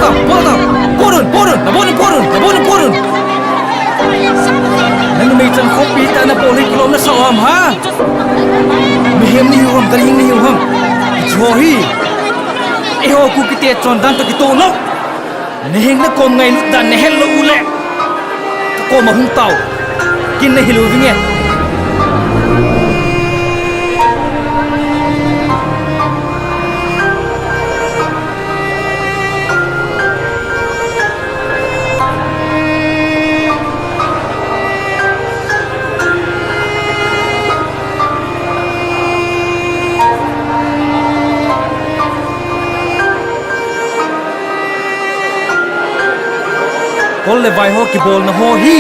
Bol ta, bol un, bol un, na bol un, bol un, na bol un, bol un. Nang mei chan khompi ta na bol hi kilom na sa ham ha. Mihem ni hiu ham, ka ring ni hiu ham. Chu hi. Eiho Kukite chondan toh kitoh lou. Na heng na kom ngailut dan na het lou u le. Ka kom a hung tao. Kin na hilou vinge. Kol le vai ho kibolna ho hi.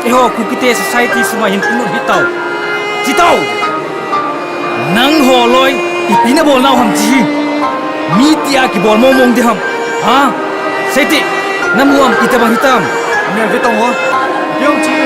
Eiho Kukite society sunga hin punu hi tao. Chi tao. Nangho loi, ipi na bol nau ham chi. Mi tia kibol mong mong di ham. Ha? Sei ti, na mu am, ita bang hitam. Nel ve tong ho. Biong chi.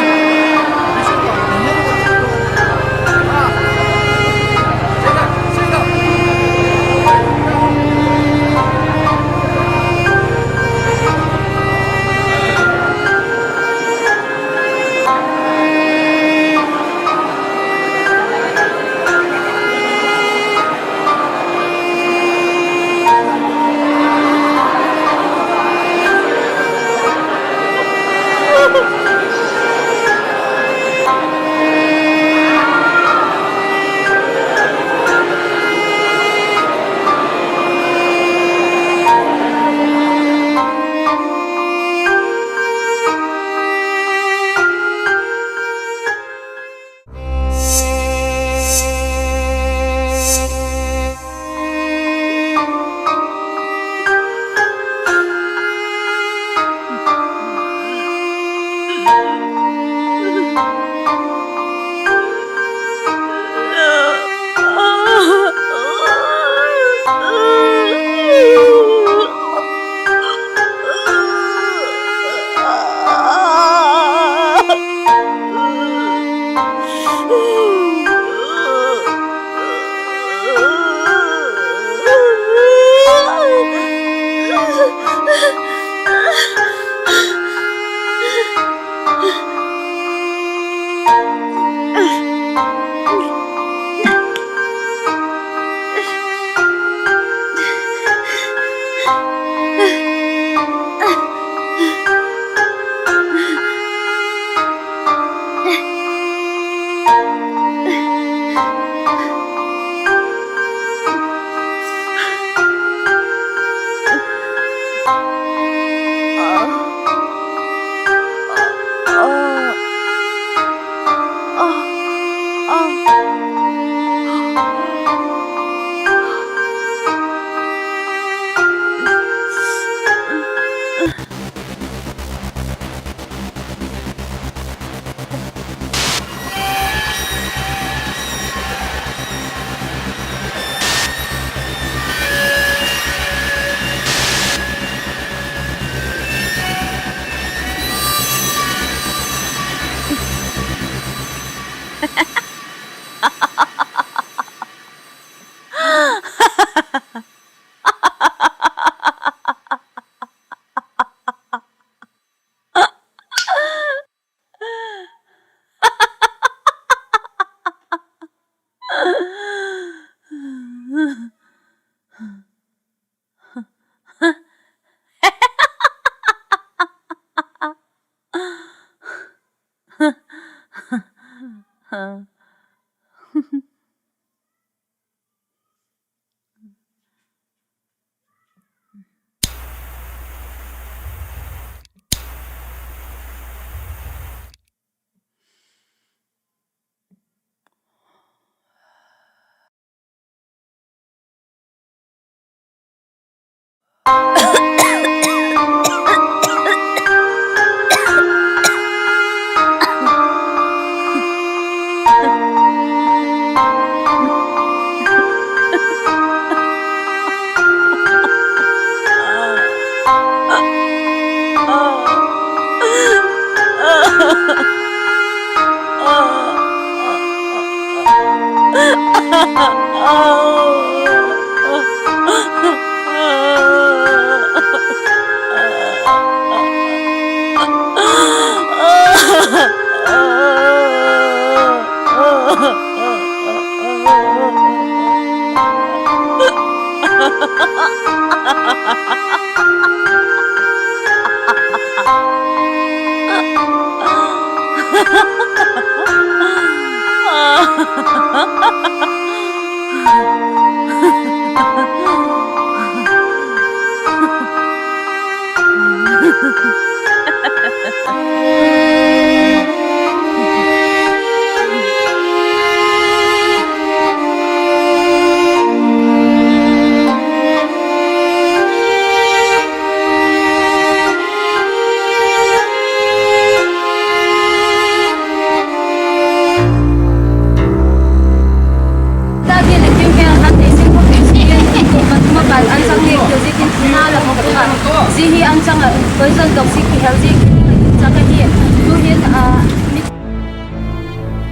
Ji hi anchang a poison toh si kihel ji kini ka chang ahi. Tu hin, ah, mi-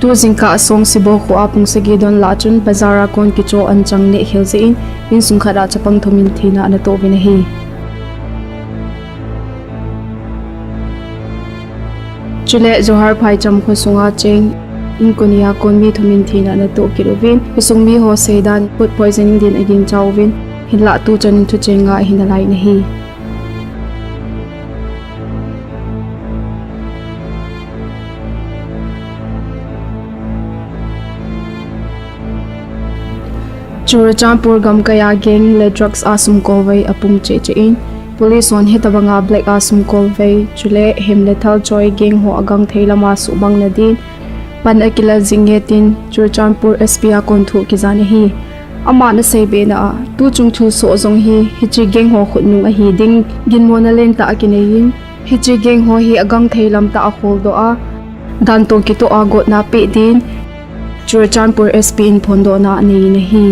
Tu jingkah a Songsibo kho a pung sagi don lah chun bazar a kon kicho anchang neh khel jeh in, insung khat a chapang thum in thina ana toh uvin ahi. Chule Johar Phaicham kho sunga cheng in koni a kon mi thum in thina ana toh kit uvin, khosung mi ho seidan food poisoning din agingcha uvin, hinlah tuchan in thucheng nga ahin alai in ahi. Churachandpur gamkai a gang le drugs a sumkolvei apung cheh cheh in, police hon hitabanga black a sumkolvei, chule hem le thal choi gang ho agangthei lama suhmang nadin pan akila jing nge tin Churachandpur S P a kon thu kijan ahi. Aman asei bena a, tuchung thilsoh jong hi hiche gang ho khutnung ahi ding ginmona lentah akinei in, hiche gang ho hi agangthei lamtah a kholdoh a, dan toh kitoh a gotna peh din Churachandpur S P in phondohna anei in ahi.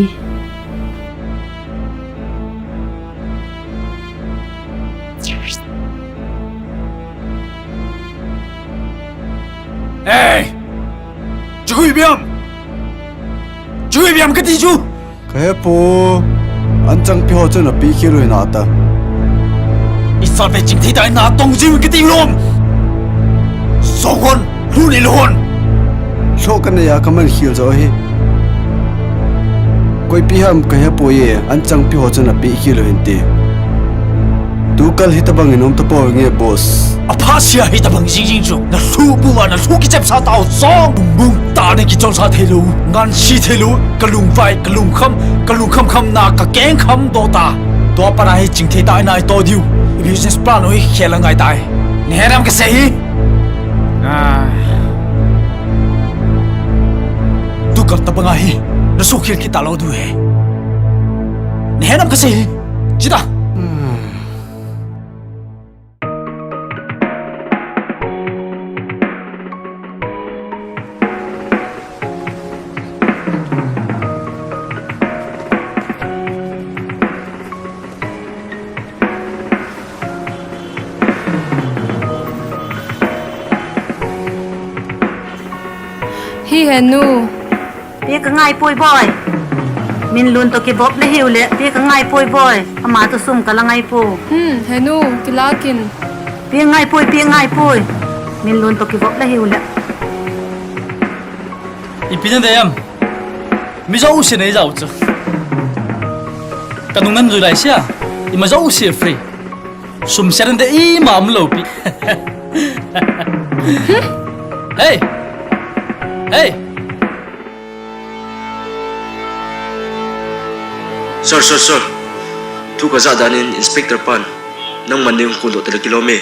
Hey! Chuhui biam! Chuhui biam kati chu! Kahe po, anchang pi ho chun api khel u hina ta. Isal ve chingthei tah in natong jiu kati lom. Sohon, lhun ilhon. Lhoh kanei a kaman khel jo hi. Koipi ham kahe poi e, anchang pi ho chun api khel u hin ti. Tukal hitabang in um tapou nge, boss. Aphasia hitabang jingjing chu. Nalhu bua, nalhu kichepsa tao song. Bung bung ta na kichonsa thei lou. Ngansi thei lou. Kalungvai, kalungkham, kalungkham kham na kakeng kham doh ta. Tua para hi chingthei tah in ito diu. Business plan u hi khel angai tai. Nahe nam kasei hi. Ah. Tukal tabang ahi. Nasukhel kit talou diu hi. Nahe nam kasei hi. Chita. Hi henu. Pi kangai poi boi. Minlun toh kivop le hiu le, pi kangai poi boi. Ama toh sum kala ngai po. Hmm, henu, kilakin. Pi ngai poi, pi ngai poi. Minlun toh kivop le hiu le. Ipi nadei am? Mi jouse neijao chu. Kanung nan jui lai sia. Ima jouse free. Sum seren de ima umlou pi. Hey! Hey! Sir, sir, sir. Thu kajah dan in Inspector pan nangman nei hung call doh tale kilom e.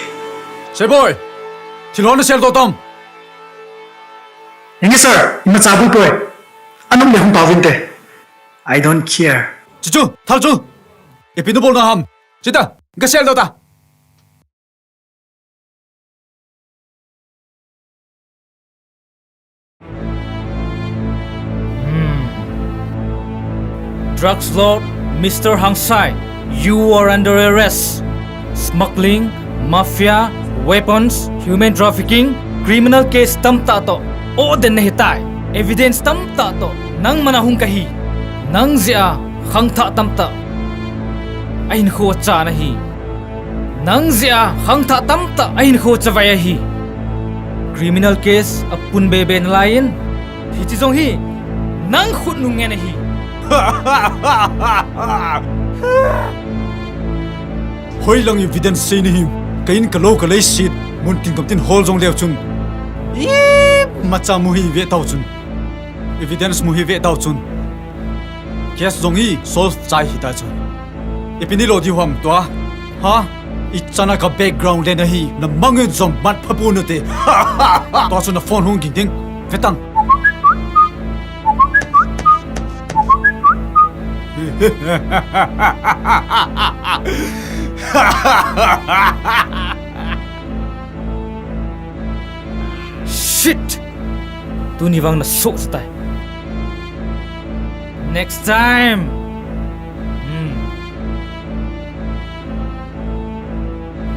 Sei boi! Thil ho nasel doh tam? Hinge sir, imacha boi poi. Anop le hung tauvinte. I don't care. Chuchu, thal chu. Ipi nabol na ham? Chita, gasel doh ta. Hmm. Drugs lord, Mister Hangsai, you are under arrest. Smuggling, mafia, weapons, human trafficking, criminal case tamtah toh. Oh, den nahitai. Evidence tamtah toh. Nangman ahung kahi. Nang jeh a khangthah tamtah ahinkho acha nahi. Nang jeh a khangthah tamtah ahinkho chavai ahi. Criminal case apun bebe nalai in, hiche jong hi nang khutnung ngen ahi. Hoilang evidence sei nahim? Ka in ka lou ka leiset, mun tin gam tin hol jong leu chun, imacha mu hi ve tau chun. Evidence mu hi ve tau chun. Case jong hi solve chai hita chu. Ipi neilo diu ham tua? Ha? Ichan a ka background le nahi, na mangin jong mat pha pon nate. Tua chu na phone hung ging ding. Ve tang. Shit! Tuni vang na soh tai. Next time. Hmm.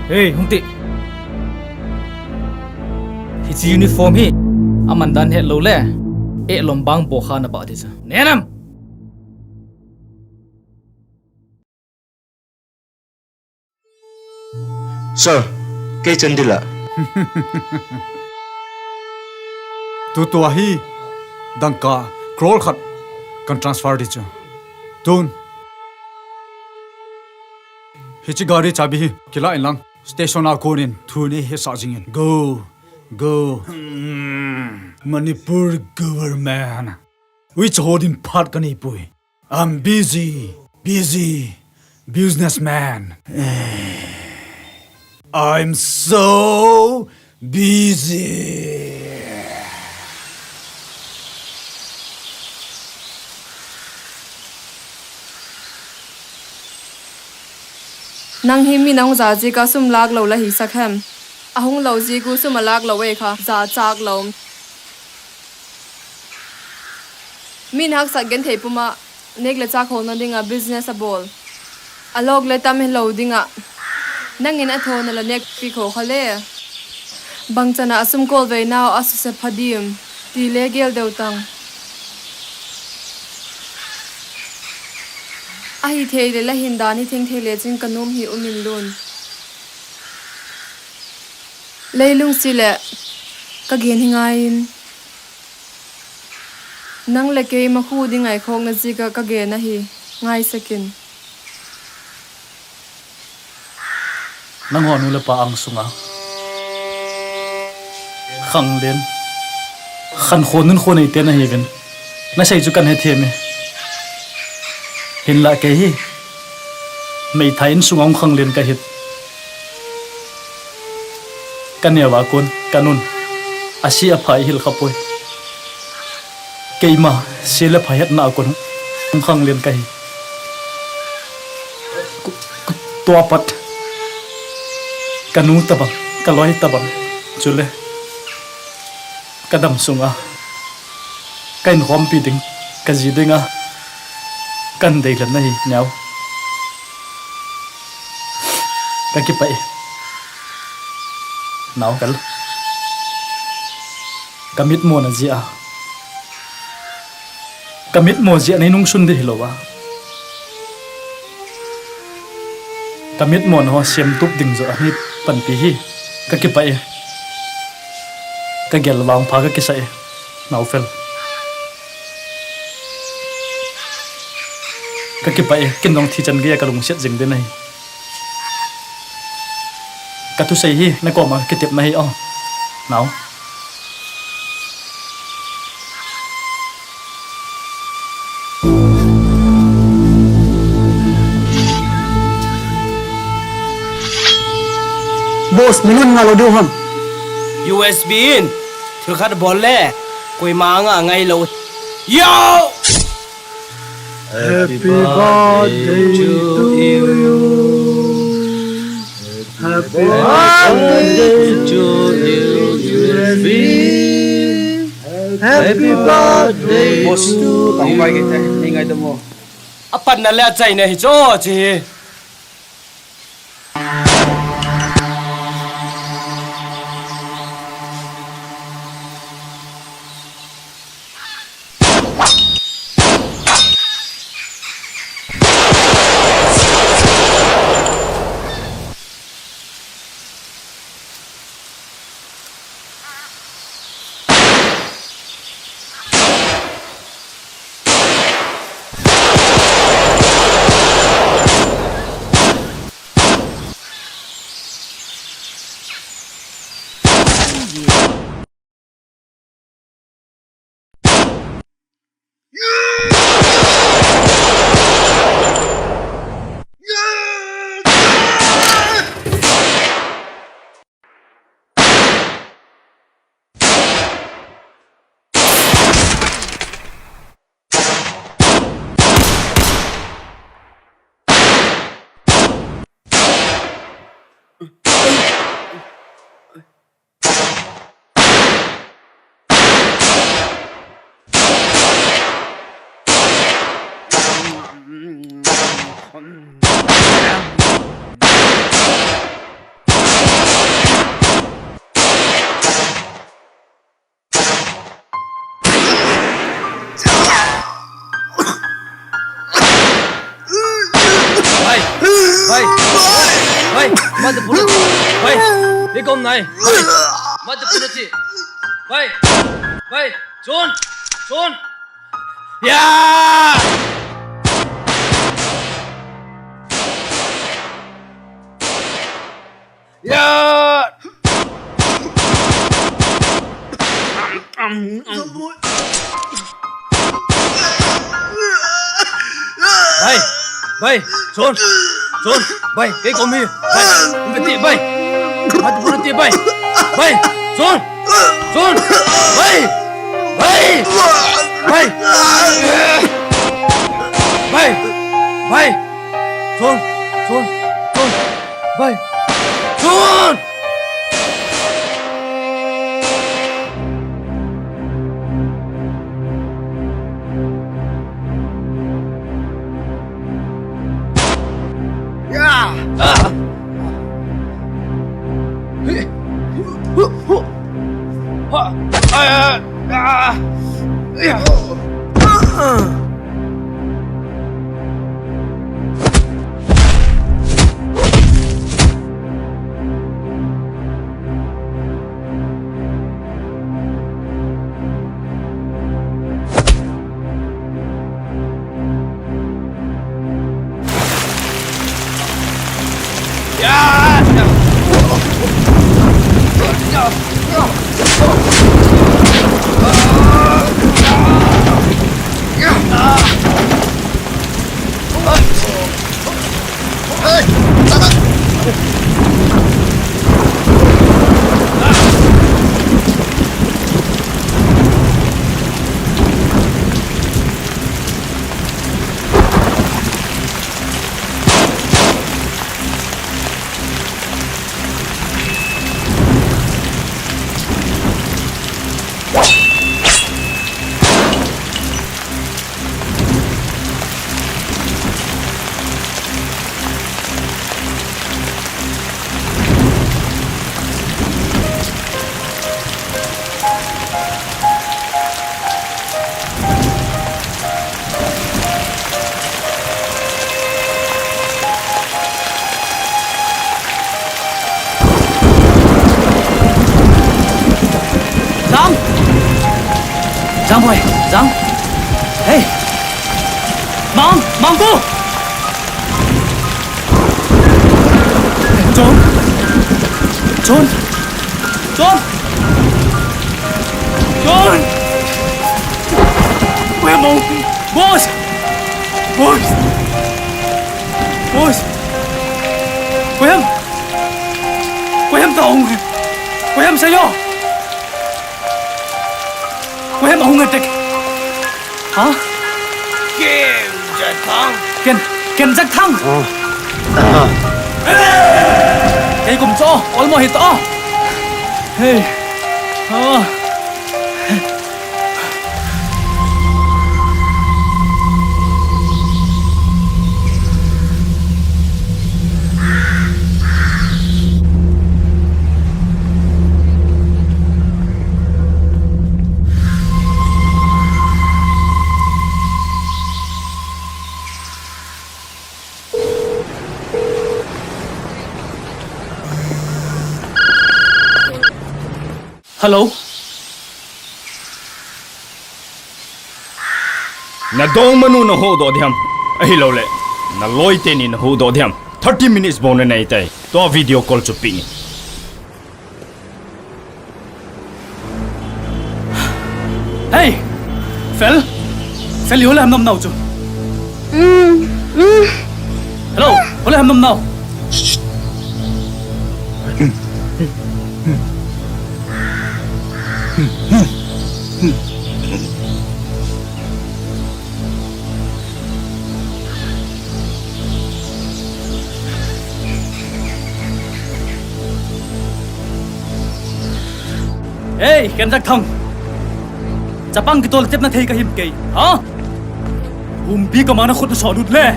Hey, hung ti. Hiche uniform hi aman dan het lou le, eh, lom bang bo kha na ba ti cha. Nenam. Sir, kei chan dila. Tutua hi dangka crore khat kan transfer di chu. Tun. Hiche gari chabi hi kila in lang. Station a konin thu nei hesah jingin. Go, go. Hmm, Manipur government. Ui, chaho din phat ka nei pui. I'm busy, busy businessman. I'm so busy. Nang hi mi nahung ja jik a sum lak lou la hisak hem. Ahung lou jik u sum alak lou e kha, jachak lou. Mi nahak sat genthei puma, nek le chak ho na dinga business abol. Alok le tam hilou dinga. Nangin athona la nek pi kho kha le. Bangchana asum kol vei nau asuse pha dim. Ti le gel deu tang. Ahi thei le la hin dan hi theng thei le chin ka nom hi umin lun. Leilung si le ka gen hi ngaiin. Nang le kei ma khu ding ngai khok na jik a ka gen ahi, ngai sekin. Nangho nu le pa ang sunga khanglen, khankho nunkho nei te nahiuvin. Nasei chu kan hethem e. Hinlah kei hi meithai insunga hung khanglen ka hi. Ka neo a kon, ka nun. Asi apha i hil kha poi. Keima, si le pha hetna a kon hung khanglen ka hi. Ku, ku, tua pat. Ka nu tabang, ka loi tabang. Chule. Ka dam sunga. Ka inkhompi ding, ka ji dinga. Kan deilen na hi, neo. Ka kipah e. Nao kal. Ka mitmo na jia. Ka mitmo jia nei nungsun di hilou a. Ka mitmo na ho siam tup ding jo a nei panpi hi. Ka kipah e. Ka gel vang pha ka kisa e. Nao fel. Ka kipah e, kin dong thi chan gei a ka lungsiat jing den ahi. Ka thusei hi, na koma kitep na hi o. Nao. Boss, mi lun nga lo diu ham. U S B in, thil khat bol le, koima nga ngai lo. Yo! Happy birthday to you. Happy birthday to you, U S B. Happy birthday to you. Boss, tang bai ke te, ni ngai damo. Apan na le achai na hi cho chi. Mata pura ti. Bai. Ikom nai. Bai. Mata pura ti. Bai. Bai. Chun. Chun. Ya! Ya! Bai, bai, chun, chun, bai, kei kom hi, bai, bai, bai, bai, bai, chun, chun, bai, bai, bai, bai, bai, chun, chun, chun, bai, chun. Jang! Jang boy, Jang! Hey! Mang! Mang ko! John! John! John! John! Boss! Boss! Boss! Boss! Boss! Boss! Koiham ta hung. Koiham sayo. Koiham hung attack. Ha? Ken Jack Thang. Ken, Ken Jack Thang. Kei kum cho, olmo hito. Hey. Ah. Hello. Nadongmanu nahuhdoh diham. Ahilouleh naloi teni nahuhdoh diham. Thirty minutes bou nanei tai. Tua video call chu peh in. Hey! Fel! Fel, ihola ham nomnau chu. Hello, hola ham nomnau. Ei, Ken Jack Thang. Chapang kitol tepna thei kahim kei. Ha? Humpi kama nakhut nasolut le.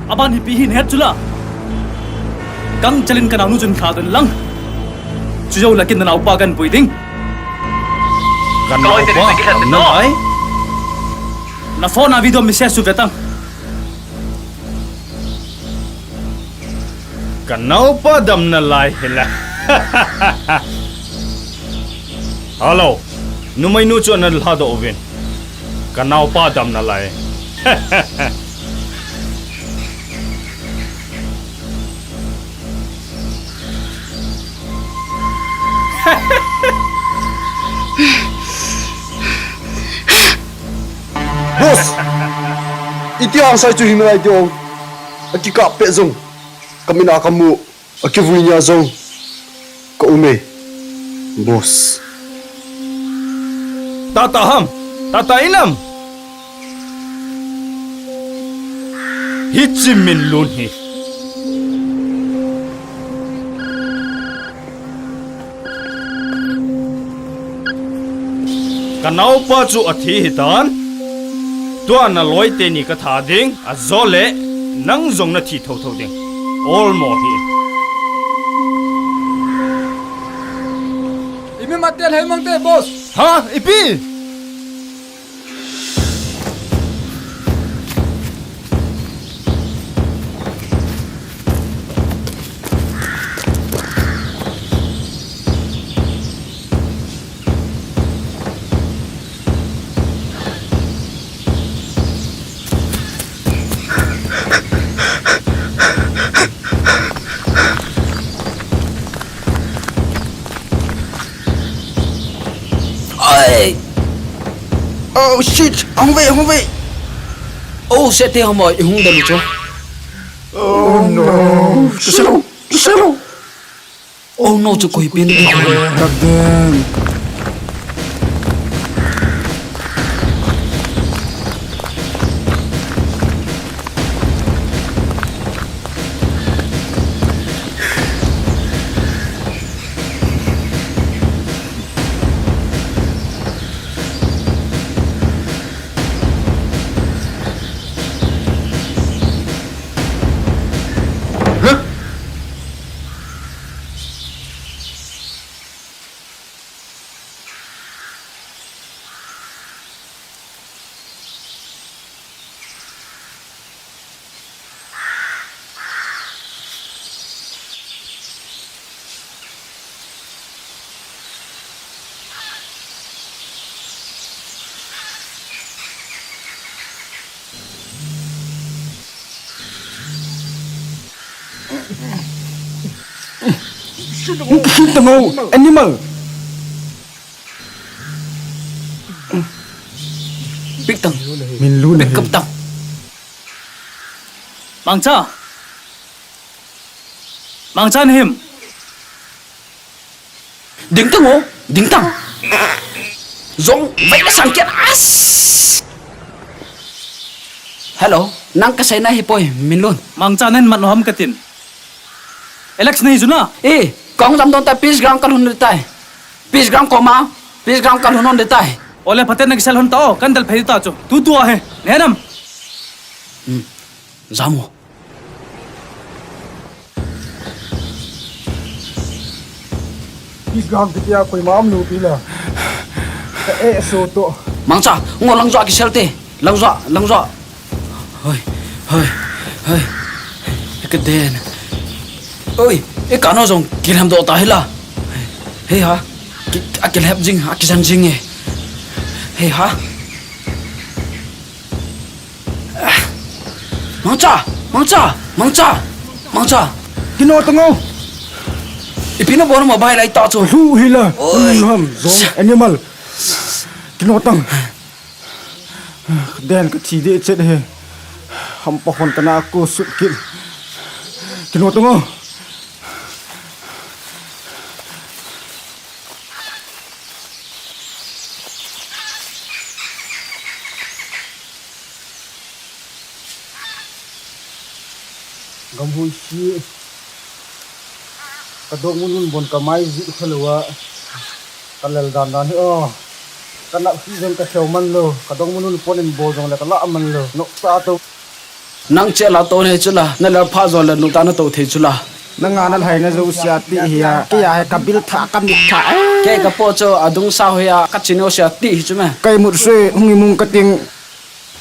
Aban hipi hin het chula. Kang chalin kanaonu chun kha don lang. Chujou lakin nanaopa kanpui ding. Kanaopa, nalai. Na phone a video message chu vetang. Ka naopa damna lai hi la. Hello. Numeinu chu ana lhadoh uvin. Ka naopa damna lai. Boss! Iti hangsai chu hinglai ti ong. Akikap pet jong. Ka mina ka mu. Akivui nia jong. Ka um e. Boss. Tata ham. Tata inam. Hichi Minlun hi. Ka naopa chu athi hitan. Tua naloi teni ka tha ding. Ajole nang jong nathi thotho ding. Olmo hi. Imi mate lhei mang te, boss. Ha? Ipi? Oi! Oh shit! Hung ve, hung ve! Oh shit, te hamo, i hung da lu cho. Oh no! Kisalo! Kisalo! Oh no, chu koi pen te hamo. Kapten. Hung kikhin tang o, animal. Pik tang. Minlun. Pik kap tang. Mangcha. Mangcha nahim. Ding tang o, ding tang. Jong, vai na sang kiat as. Hello, nang kasei na hi poi, Minlun. Mangcha nen mat no ham katin. Alex nei juna. E, kong jam don ta peace ground kalhun tai. Peace ground koma, peace ground kalhun on de tai. Ole phaten na kisel hon ta o, kan del phei ta chu. Tu tu a he. Ne nam. Hmm. Jam o. Peace ground kitia koima umlou pi la. Ka e so to. Mangcha, ngo lang jo a kisel te. Lang jo, lang jo. Hoi, hoi, hoi. Ka den. Oi, e ka no jong kilhem doh ta hi la. Hei ha. Ki, akilhep jing, akijang jing e. Hei ha. Mangcha, Mangcha, Mangcha, Mangcha. Kino tang o. Ipi nabol mobile lai ta chu. Lu hi la. Oi. Lu ham, jong animal. Kino tang. Den ka thi de chet he. Hampa hon kana ko sut kit. Kino tang o. Gamhui si. Ka dong mun mun bon ka mai ji kha lou a. Ka lel dan dan hi o. Ka nap si jong ka seo man lou. Ka dong mun mun pon in bol jong le ka la man lou. Nok sa to. Nang che la to nei chu la, na lel pha jo le nu ta na to thei chu la. Na nga na lhai na jo sia ti hi a, kei a he ka bil tha ka mit tha. Kei ka po chu a dung sa ho hi a, ka chin o sia ti hi chu me. Kai mut sui, hung i mung ka ting,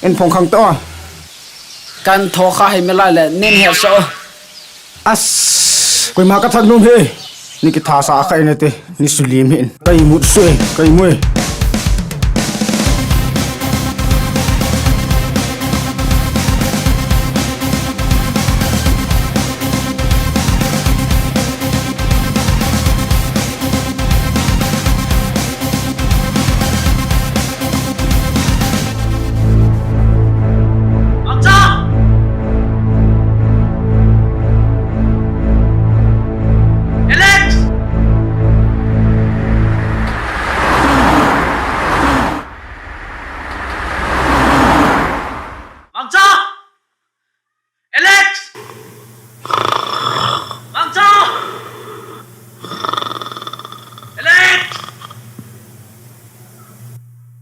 in phong khang to. Kan tho kha hi me lai le, nin he so. As. Koima kathat nom hi. Nei kithasah kha in ate, nei sulim hih in. Ka imut sui, ka imu e. Mangcha! Alex! Mangcha! Alex! Mangcha! Alex!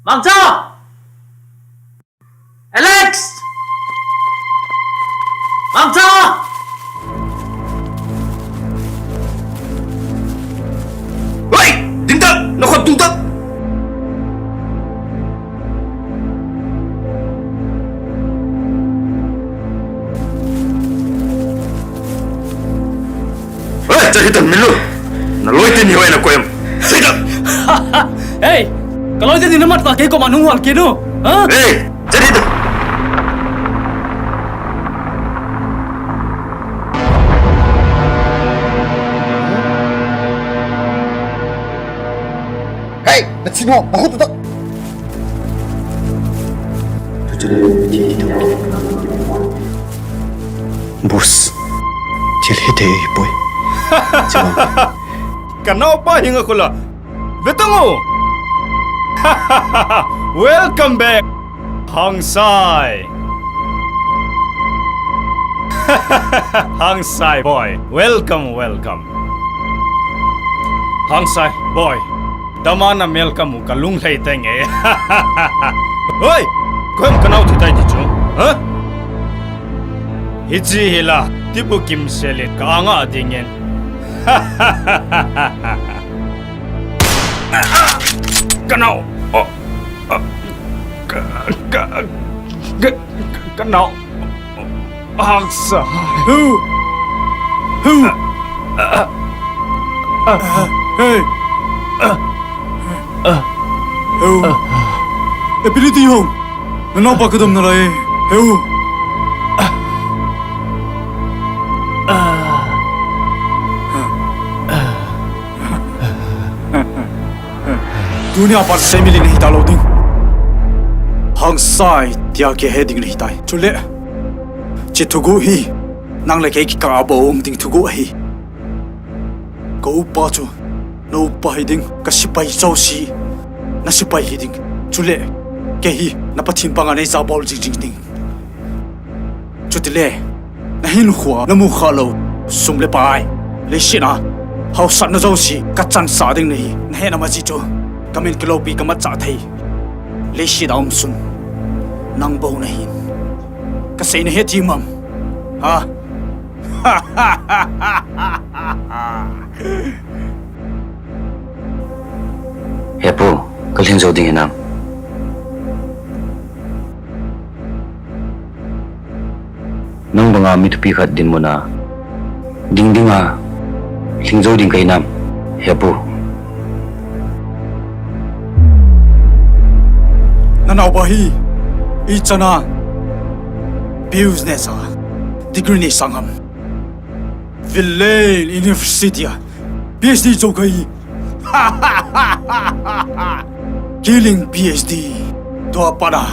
Mangcha! Alex! Mangcha! Hei! Ding tan! Nakhut tung tan! Hei, chat hih tan, min lut. Naloi teni hoi na koim. Sei tan. Hei! Kaloi teni namat pa kei koma nung hol kit u. Ha? Hei! Chat hih tan. Hei, nachin ho, nakhut tung tan. Boss, thil hithei ahipoi. Kanaopa hinga khula. Ve tan o. Welcome back. Hangsai. Hangsai boy. Welcome, welcome. Hangsai boy. Damna welcome u kalung lhai teng e. Hoi! Koiham kanao thi tai ti chu. Ha? Hiche hi la, tibu kimsel in ka anga dingin. Kanao. Oh. Ka, ka, ka, kanao. Hangsai. Hu. Hu. Hey. Hu. Ability ho. Nanaopa kadam nalai. Hu. Tunia pat semi ling hita lou ding. Hangsai tia kihe ding nahitai. Chule, hiche thuguh hi, nang le kei kikah a bou um ding thuguh ahi. Ka upa chu, na upa hi ding, ka sepai jouse, na sepai hi ding. Chule, kei hi, na Pathen panga nei jabol jing jing ding. Chutile, na hinkhoa, na mu kha lou, sum le pai, leiset a haosatna jouse, ka chansah ding nahi, na hetna ma ji chu, ka min kiloupi ka matchah thei, leiset a um sun, nang bou nahin. Ka sei na he ti mam. Ha? He pu, ka lhing jou ding hinam? Nang banga mi thupi khat dinmun a ding dinga lhing jou ding ka hinam, he pu? Na naopa hi ichan a business a degree nei sang ham? Village University a PhD jou kahi. Killing PhD. Tua pat a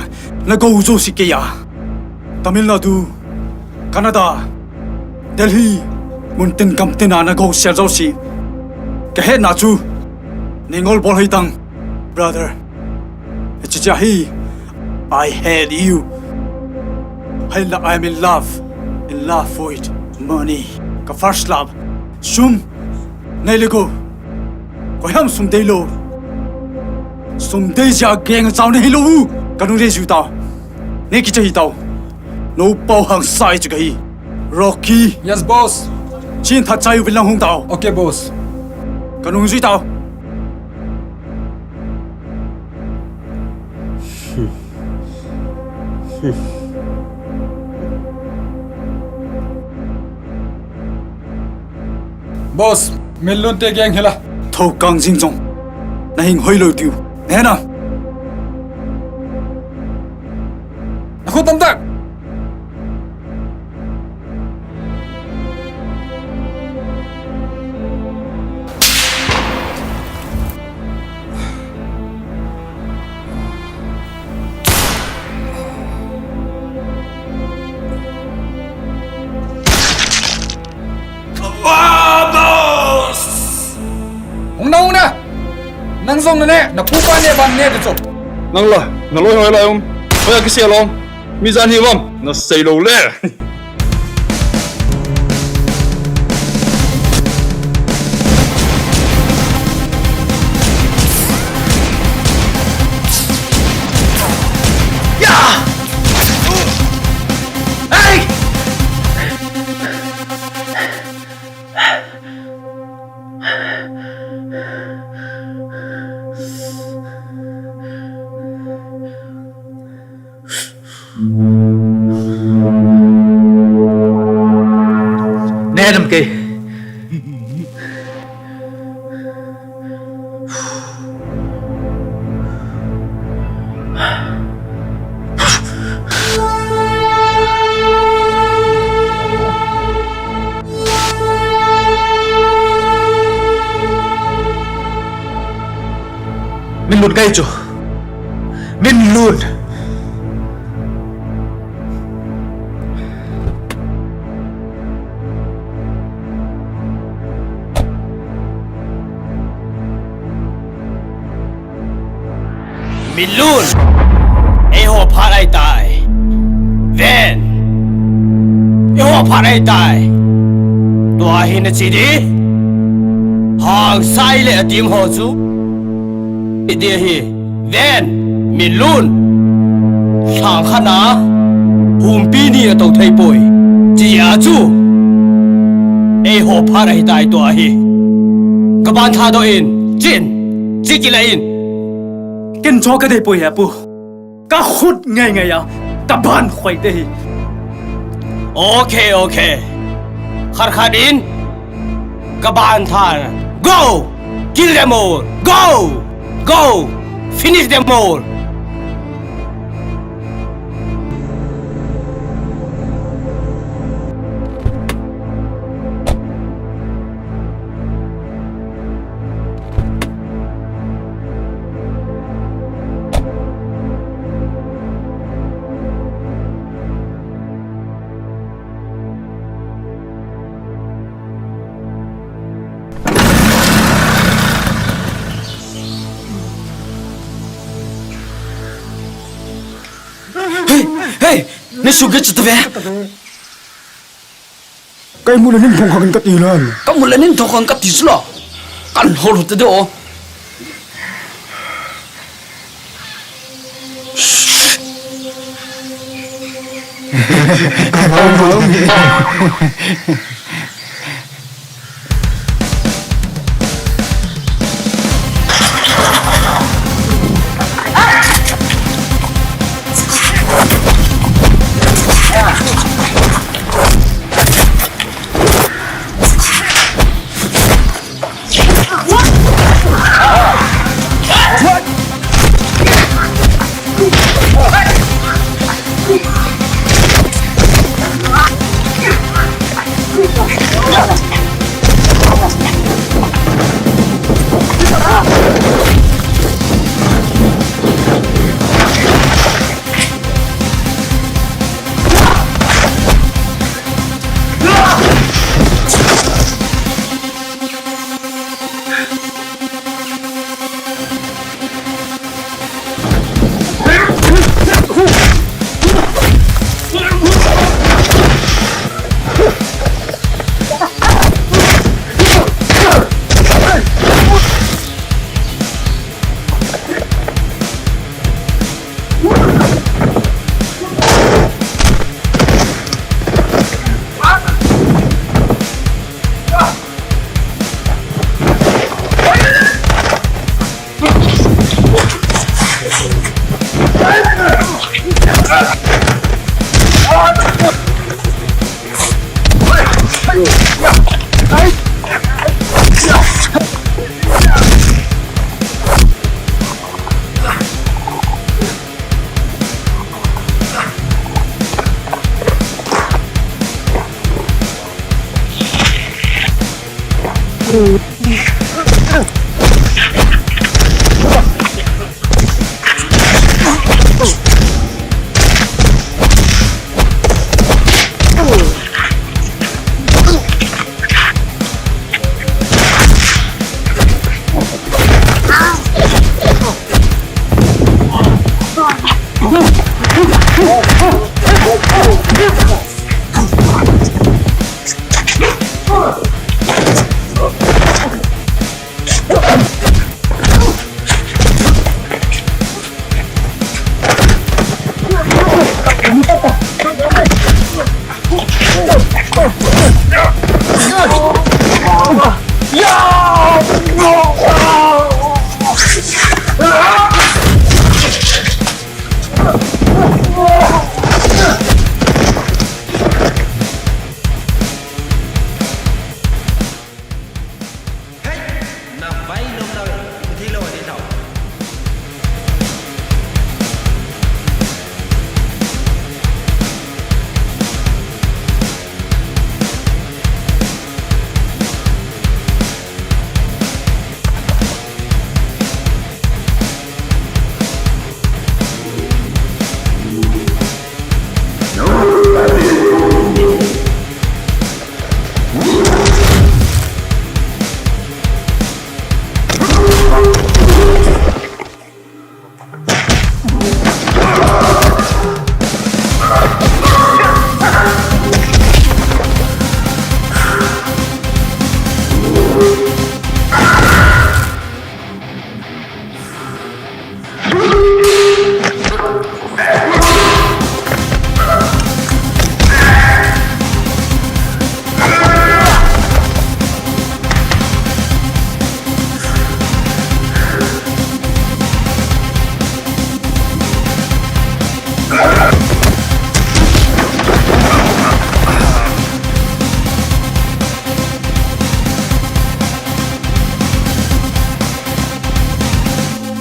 na gou jouse kei a, Tamil Nadu, Canada, Delhi, mun tin gam tin a na gou sel jouse. Ka hetna chu, nei ngol bol hih tan, brother. Hiche jeh a hi, I hate you. Hei la, I'm in love. In love with money. Ka first love. Sum. Nei le gou. Koiham sum dei lou. Sum dei jeh a geng a jao nahi lou. Ka nung dei jiu tao. Nei kicha hih tao. Na upa u Hangsai chu kahi. Rocky. Yes, boss. Chin that chai u vin lang hung tao. Okay, boss. Ka nung jui tao. Boss, Minlun te gang hi la. Thokang jing jong. Na hing hoi lou diu. Nena. Na khu tam tak. Hung na, hung na. Nang jong na ne, na pu pa ne ban ne de chu. Nang la, na loi hoi la um. Hoi a kisia lom. Mi jan hi vam, na sei lou le. Ne dam kei. Minlun kei chu. Minlun. Minlun, eiho phat ahitai. Ven, eiho phat ahitai. Tua hi na chi di. Hangsai le a team ho chu. Iti hi. Ven, Minlun, lhang khat na, humpi ni a to thei poi. Chia chu, eiho phat ahitai tua hi. Ka ban tha doh in, chin, chi kila in. Ken cho ka dei poi he pu. Ka khut ngai ngai a, ka ban khoi te hi. Okay, okay. Khat khat in, ka ban tha. Go! Kill them all! Go! Go! Finish them all! Hey, hey, ni su ge chu ta ve. Kai mu le nin thong kha kan ka ti lan. Ka mu le nin thong kha kan ka ti sula. Kan hol hol te do.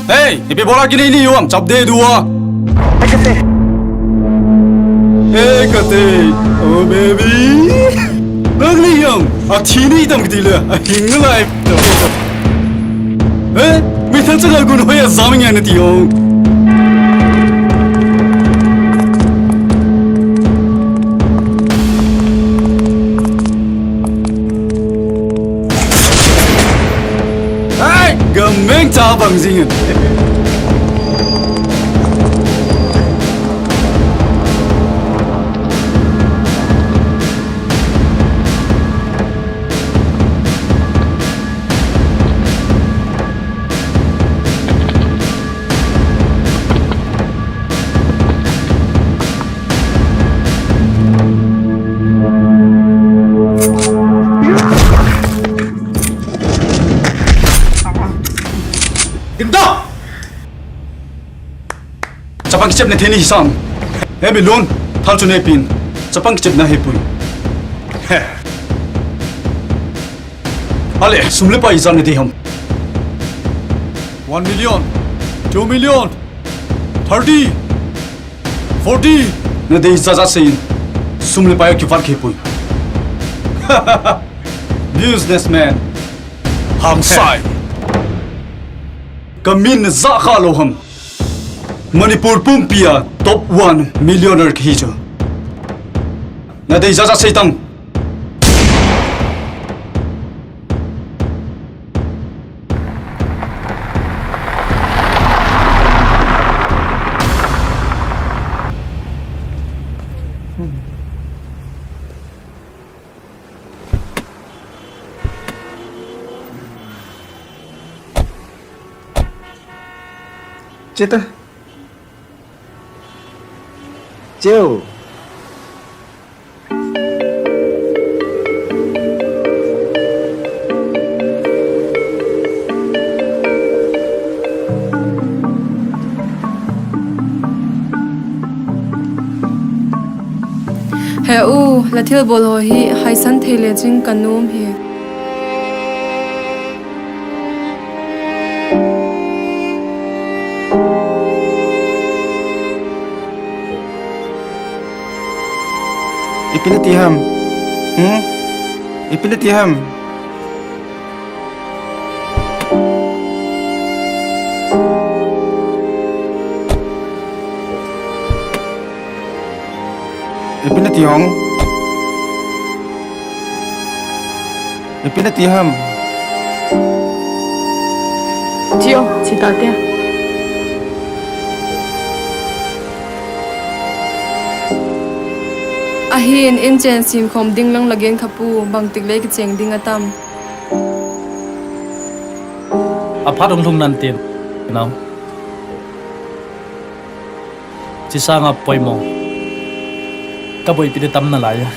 Hey, ipi bola kini ni yuam chap de dua. Hey, kate. Oh, baby. Nang ni yam. A thi ni tam kiti le. A hing lai. Eh, mi thang chang gun hoi a zam nge na ti o. Ai, gameng cha bang jing. Ding doh! Chapang kichepna thei ni hi sam. He mi lon, thal chu nei pin. Chapang kichepna hi pui. He. Ale, sum le pai ijat na dei ham. One million, two million, thirty, forty. Na dei ijat ijat seiyin. Sum le pai a kivat kei pui. Businessman. Hamsai. Ka min na ja kha lou ham. Manipur pumpi a top one millionaire kahi chu. Na dei ijat ijat sei tang. Cheta. Cheo. He u, la thilbol ho hi haisan thei le chun ka nom hi. Ipi na ti ham? Hmm? Ipi na ti ham? Ipi nati ham? Ipi nati ham? Chi o, chi ta te. Ahin, in chen sim khom ding lang la gen kha pu, bang tik le kicheng ding atam. Aphat hung lhung nan tin. Nau. Chi sanga poimo. Ka boipi te tam nalai a.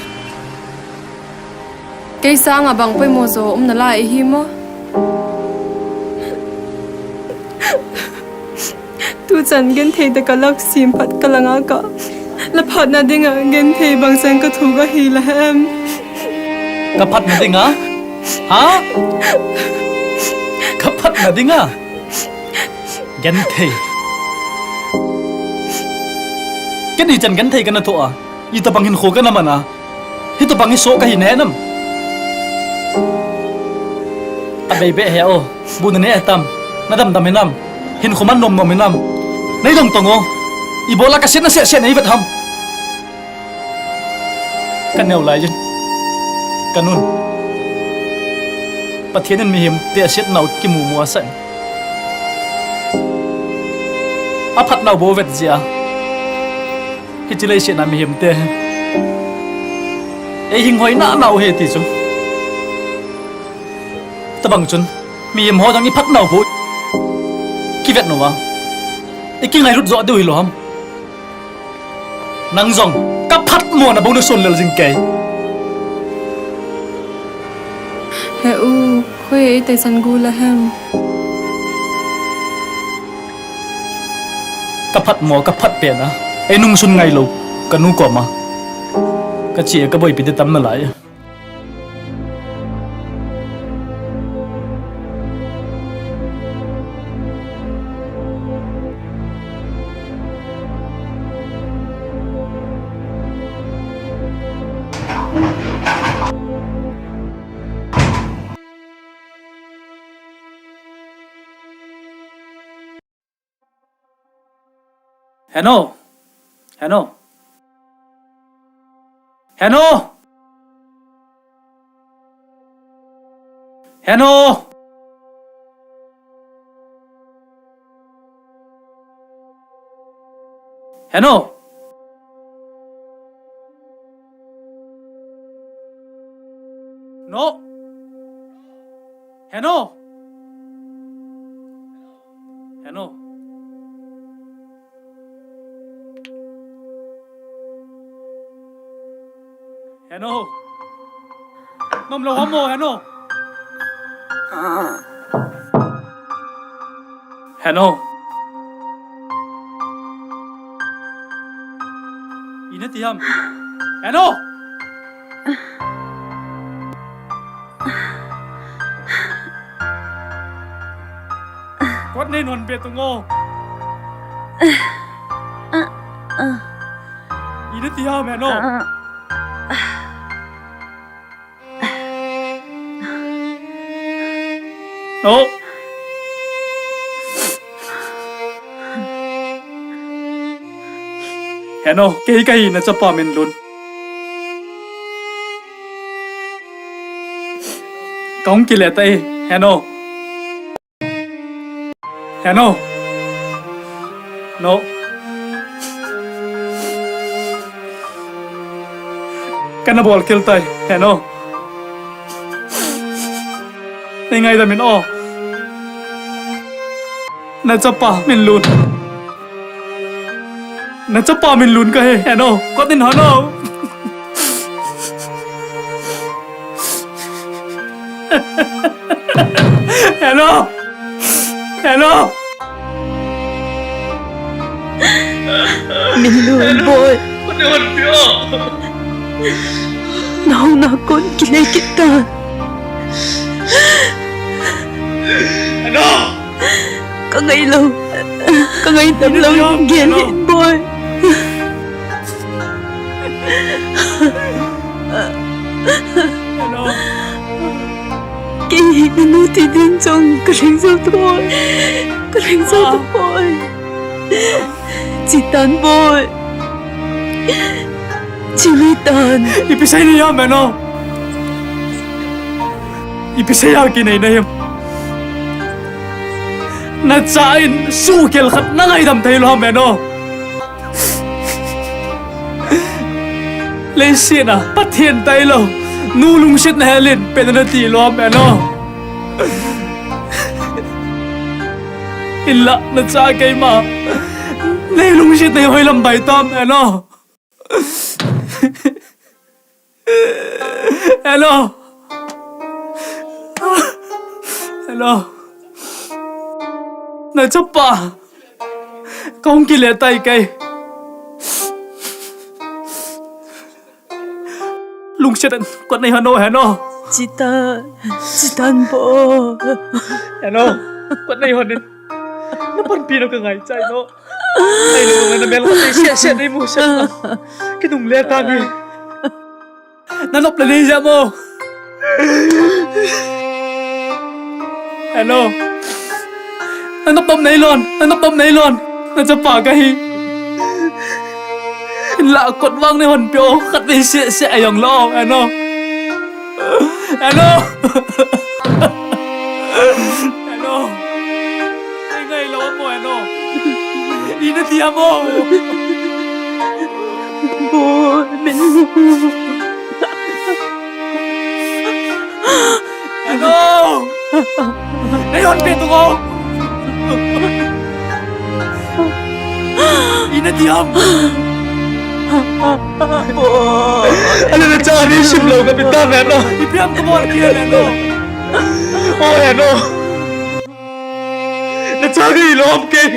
Kei sanga bang poimo jo um nalai hi mo? Tu chan genthei te ka lak sim phat ka langa ka. La phatna dinga genthei bang sang ka thu ka hi la hem. Ka phatna dinga? Ha? Ka phatna dinga? Genthei. Ken hichan genthei kana thoh a. Itobang hinkho kana man a. Hitobang hi so kahi nahe nam. Abei beh he o. Bu nane tam. Nadam dam hinam. Hinkho man nom nom hinam. Nei dong tong o. Ibola ka siatna seh seh nei vet ham. Ka neo lai jin. Ka nun. Pathen in mihem te asiatna u kimu mu a san. Aphatna u bo vet jia. Hichi lei siatna mihem te. Ei hing hoi na na u he ti chu. Tabang chun. Mihem ho jong iphatna u bo. Kivet no va. Ikingailut jo deu hi lo ham. Nang jong ka phatmo na bou na son lel jing kei. He u, khoi ei taisan gu la hem. Ka phatmo, ka phat pen a. Ei nung sun ngai lo, ka nu koma. Ka chi e ka boipi te tam nalai. Heno. Heno. Heno. Heno. Heno. No. Heno. Heno. Heno. Nom lo ham mo, Heno. Heno. Ina ti ham. Heno. Kot nei non be tu ngo. Ina ti ham, Heno. No. Heno, kei kahi na chapa Minlun. Kahung kile tai, Heno. Heno. No. Kana bol kil tai, Heno. Nei ngaidam in o. Na chapa Minlun. Na chapa Minlun kahi, Heno. Kot in hon o. Heno. Heno. Minlun boy. Nau na kon kile kit tan. Heno. Ka ngai lo. Ka ngai tam lo. Heno. Gel hin boy. Heno. Ke Ei, nanu ti ding chang ka lhing jou tapoi. Ka lhing jou tapoi. Chitan boi. Chini tan. Ipi sei ni ham, Eno? Ipi sei a kinei na ham? Nacha in suhkhel khat na ngaidam thei lou ham, Eno? Leiset a Pathen tailou nu lungsetna helin pen nati lou ham, Eno? Hinlah nacha keima nei lungsetna hi hoilam bai tam, Eno? Eno. Eno. Nachapa. Kahung kile tai kei. Lungset in kot nei hon o, Eno. Chitan, Chitan boi. Eno. Kot nei hon in. Na panpi na ka ngaicha e, Eno. Nei lou, na mel ko te sia sia nei mu sia. Kinungle tang e. Na nop le nei jam o. Eno. Na nop nop nei lon, na nop nop nei lon. Nachapa kahi. Hinlah kot vang nei hon peh o, khatvei sia sia a jong lou, Eno. Eno. Eno. Nei ngai lou mo, Eno. Ina ti ham o. Boi, min. Eno. Nei hon peh tung o. Ina ti ham? Boi. Ala nacha ni sim lou ka pita, Eno. Ipi ham ka bol kit, Eno? O, Eno. Nacha kahi lou ham kei.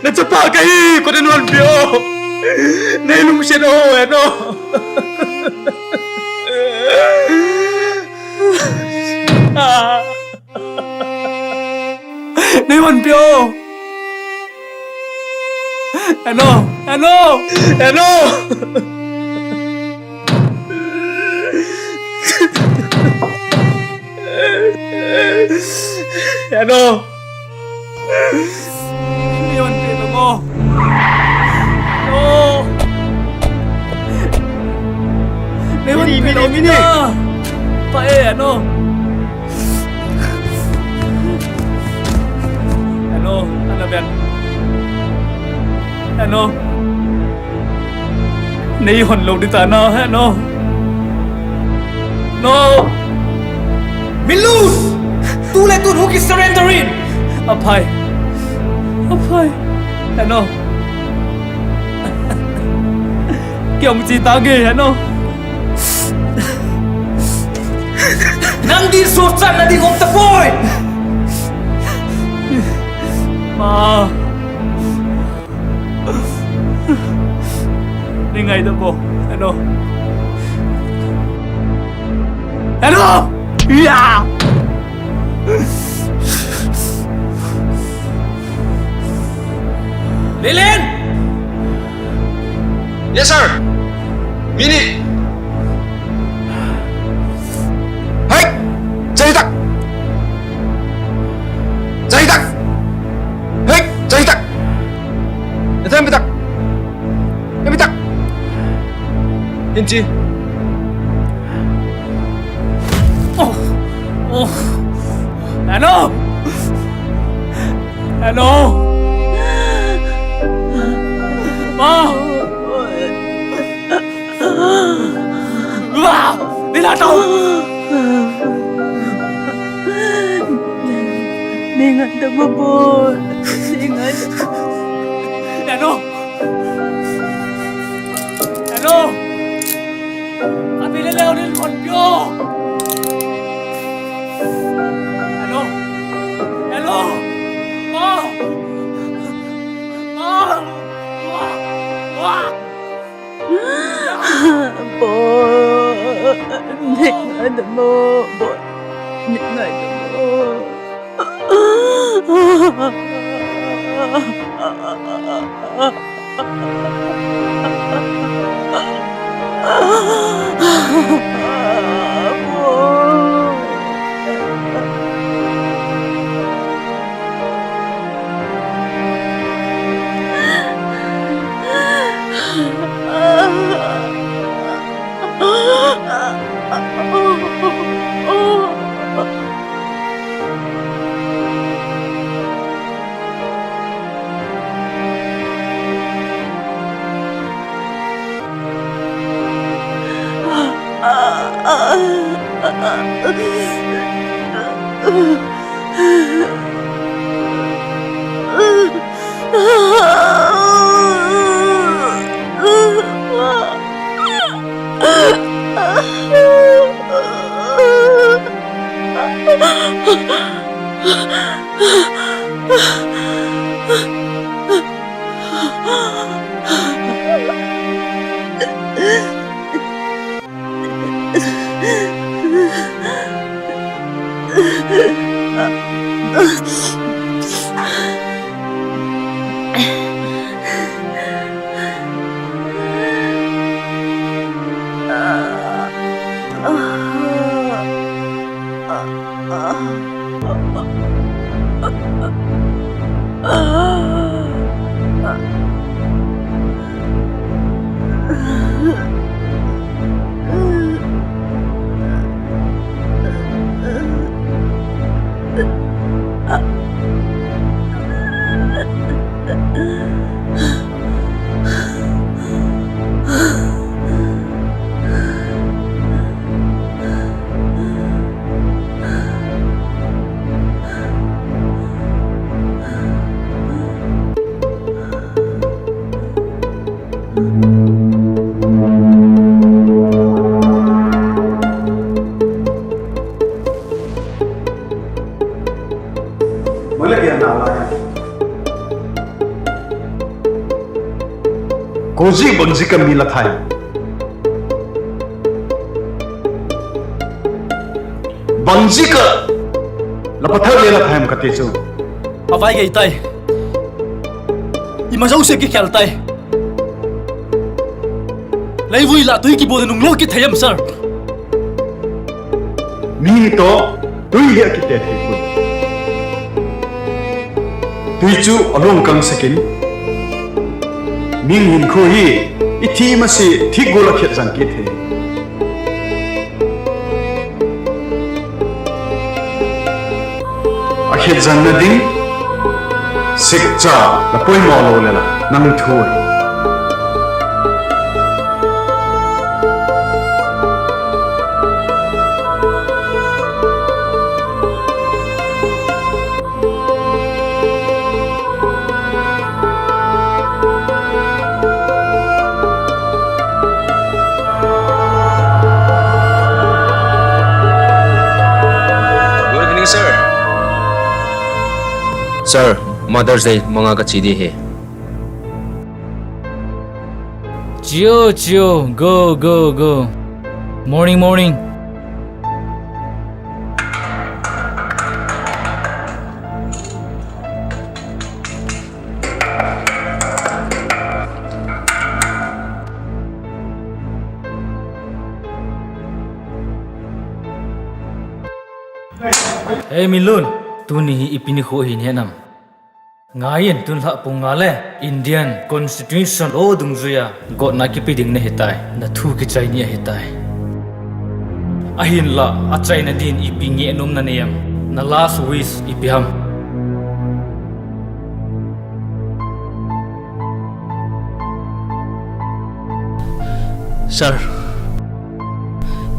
Nachapa kahi, kot nei hon peh o. Nei lungset o, Eno. Nei hon peh o. Eno, Eno, Eno. Eno. Nei hon peh tung o. Eno. Nei hon peh tung o. Pa e, Eno. Eno, ana ven. Eno. Nei hon lou ding ta na, Eno. No. Minlun! Tule tun hung ki surrender in! Aphai. Aphai. Eno. Kei hung che tange, Eno. Nang din suhchatna ding um tapoi. Ma. Nei ngaidam o, Eno. Eno! Ya! Lelen! Yes, sir. Mini. Hei! Jai tak! Jai tak! Hei! Jai tak! Ita mi tak! Ita mi tak! Inchi. Oh! Oh! Eno! Eno! Ma! Ua! Nei la tao! Nei ngaidam o boi. Nei ngaidam o. Eno! Eno! Kati le leo nei hon peh o. Eno! Eno! Ma! Ma! Ma! Ma! Boi, nei ngaidam o, boi, nei ngaidam o. Mole kya na la ya. Koji bangji ka mi la thai. Bangji ka la pathar le la thai am kati chu. Avai gei tai. Ima jouse kikhel tai. Leivui lah tui kibol nung lou kithei am, sir? Mi toh tui hi akite thei poi. Tui chu alung kang sakin. Mi hinkho hi ithi masi thigol a khet jang kithei. Akhet jang na ding, sikcha la poimo lou le la, nang thu. Good evening, sir. Sir, Mother's Day manga kache ding ahi. Chio, chio, go, go, go. Morning, morning. Hey, Minlun, tuni hi ipi nikho ahi nahet nam? Ngai in, tun lha pung nga le Indian Constitution law dungjuia gotna kipe ding nahitai, na thu kichai ni ahitai. Ahinla, achaina din ipi ngehnom nanei em? Na last wish ipi ham? Sir,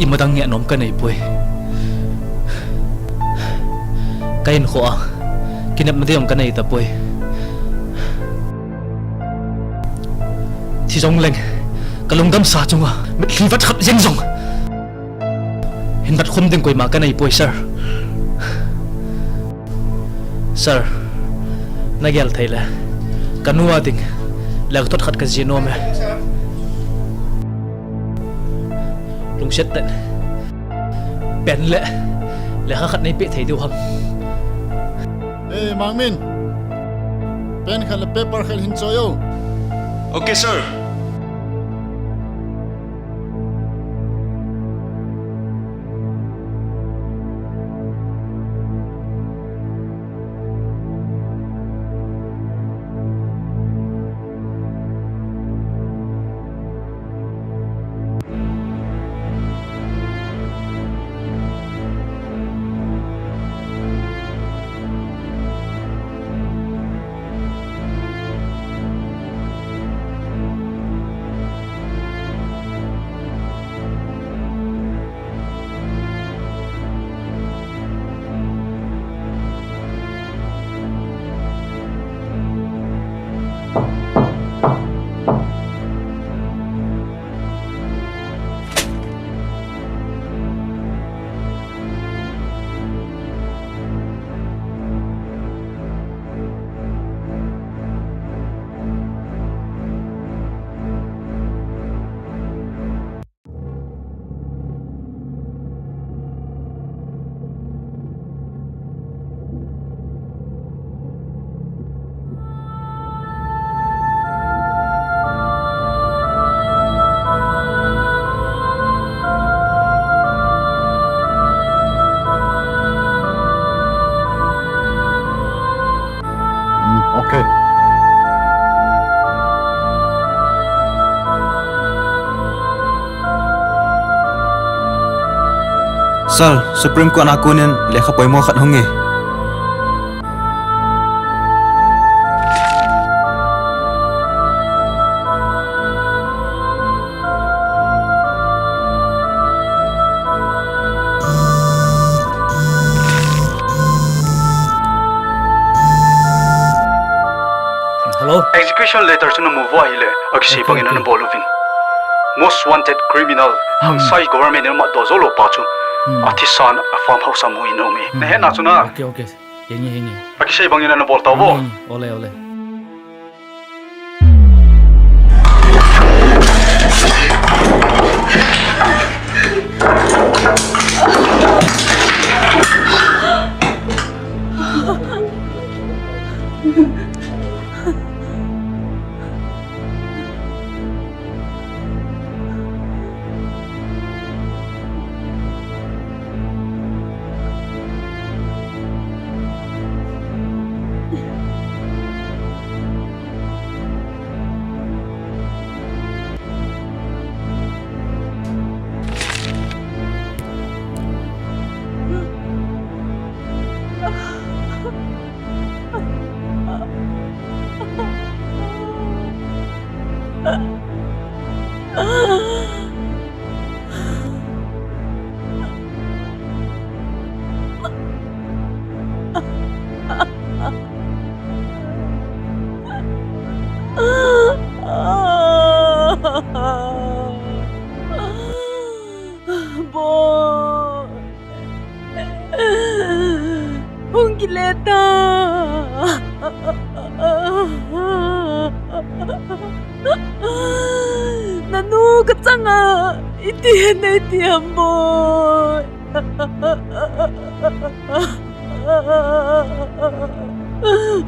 imadang ngehnom kanei poi. Ka hinkho a kinepna ding jong kanei tapoi. Thi jongleng, kalungdam sa chunga mitlhi vat khat jeng jong hin vat khum ding koima kanei poi, sir. Sir, nagel thei le, kanu a ding lekhathot khat kajih nom e. Lungset tah in pen le lekha khat neipeh thei diu ham? Ei, Mangmin, pen khat le paper khat hin choi o. Okay, sir. Sir, Supreme Court a konin lekha poimo khat hung e. Hello? Execution letter chu namu uva ahile, akisei bangin ana bol uvin. Most wanted criminal, hangsan government in amatdoh jou lou pa chu, athisan a farmhouse a amu in aum e. Nahetna chu na. Okay, okay. Henge, henge. Akisei bangin ana bol tauvo. Henge, henge. Ole, ole. Boi. Hung kile ta. Nanu kachanga iti nei ti ham boi.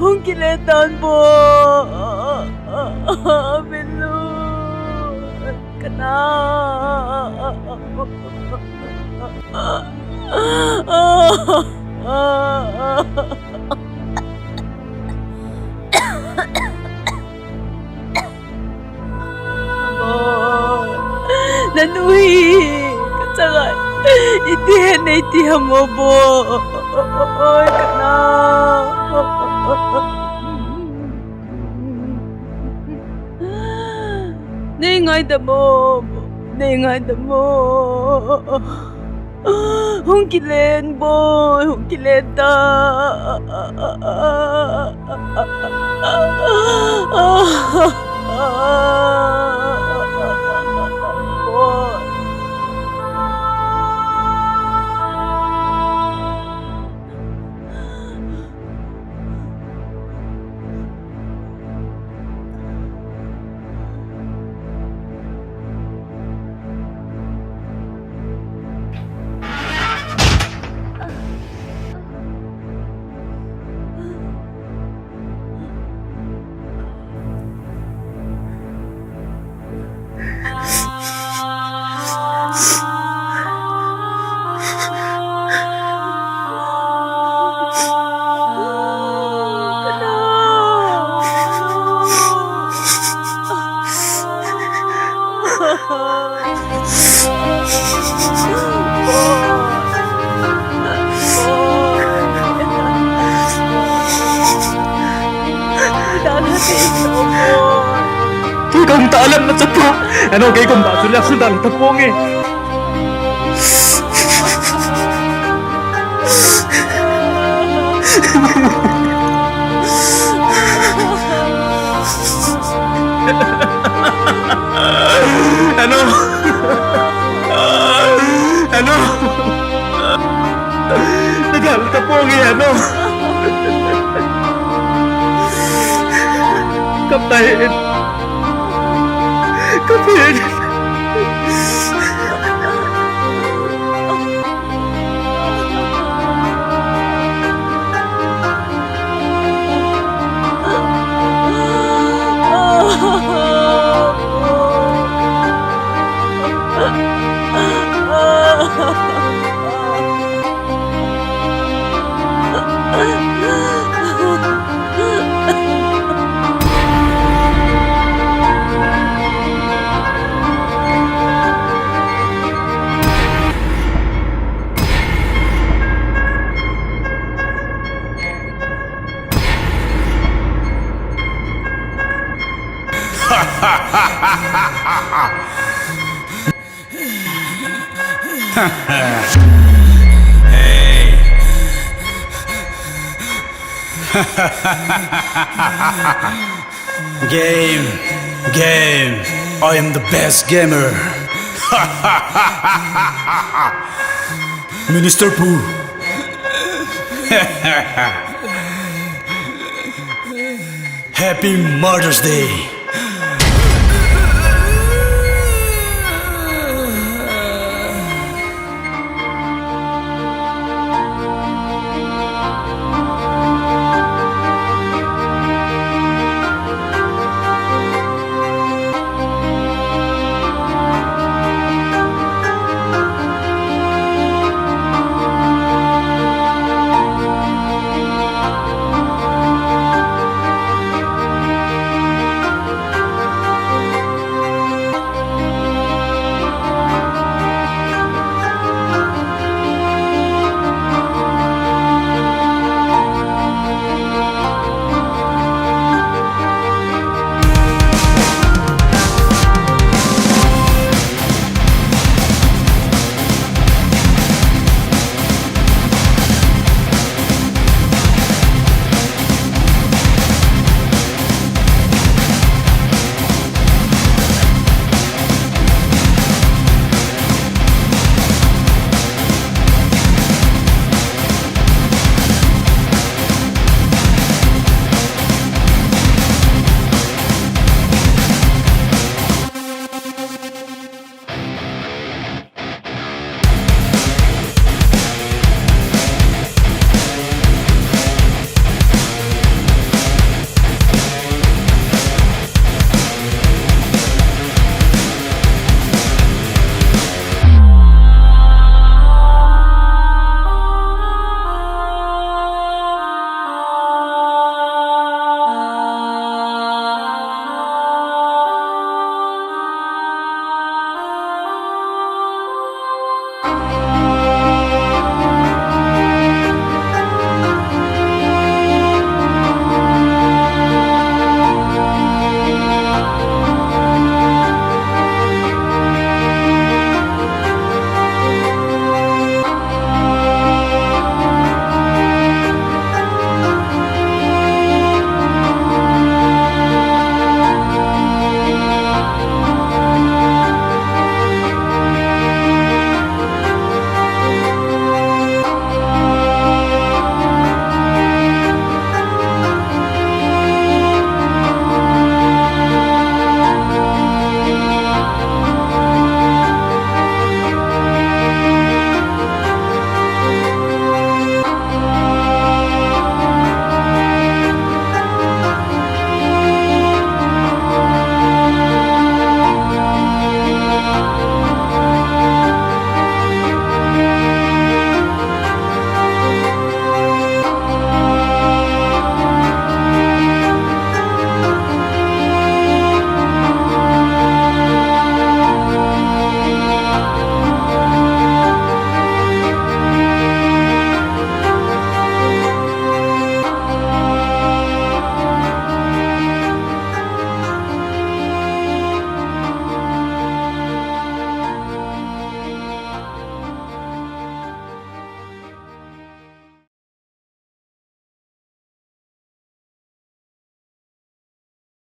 Hung kile tan boi. Milu. Kana. Nanu hi kachanga iti nei ti ham boi. Kana. Nei ngaidam o, nei ngaidam o. Hung kilen boi, hung kilen ta. Kei kahung tah lem na chapa. Ano, kei kahung tah chu le, kahung tah le tapong e. Ano? Ano? Nagal tapong e, ano? Kaptain. Kaptain. Hey. Game, game. I am the best gamer. Minister Pu. Happy Mother's Day.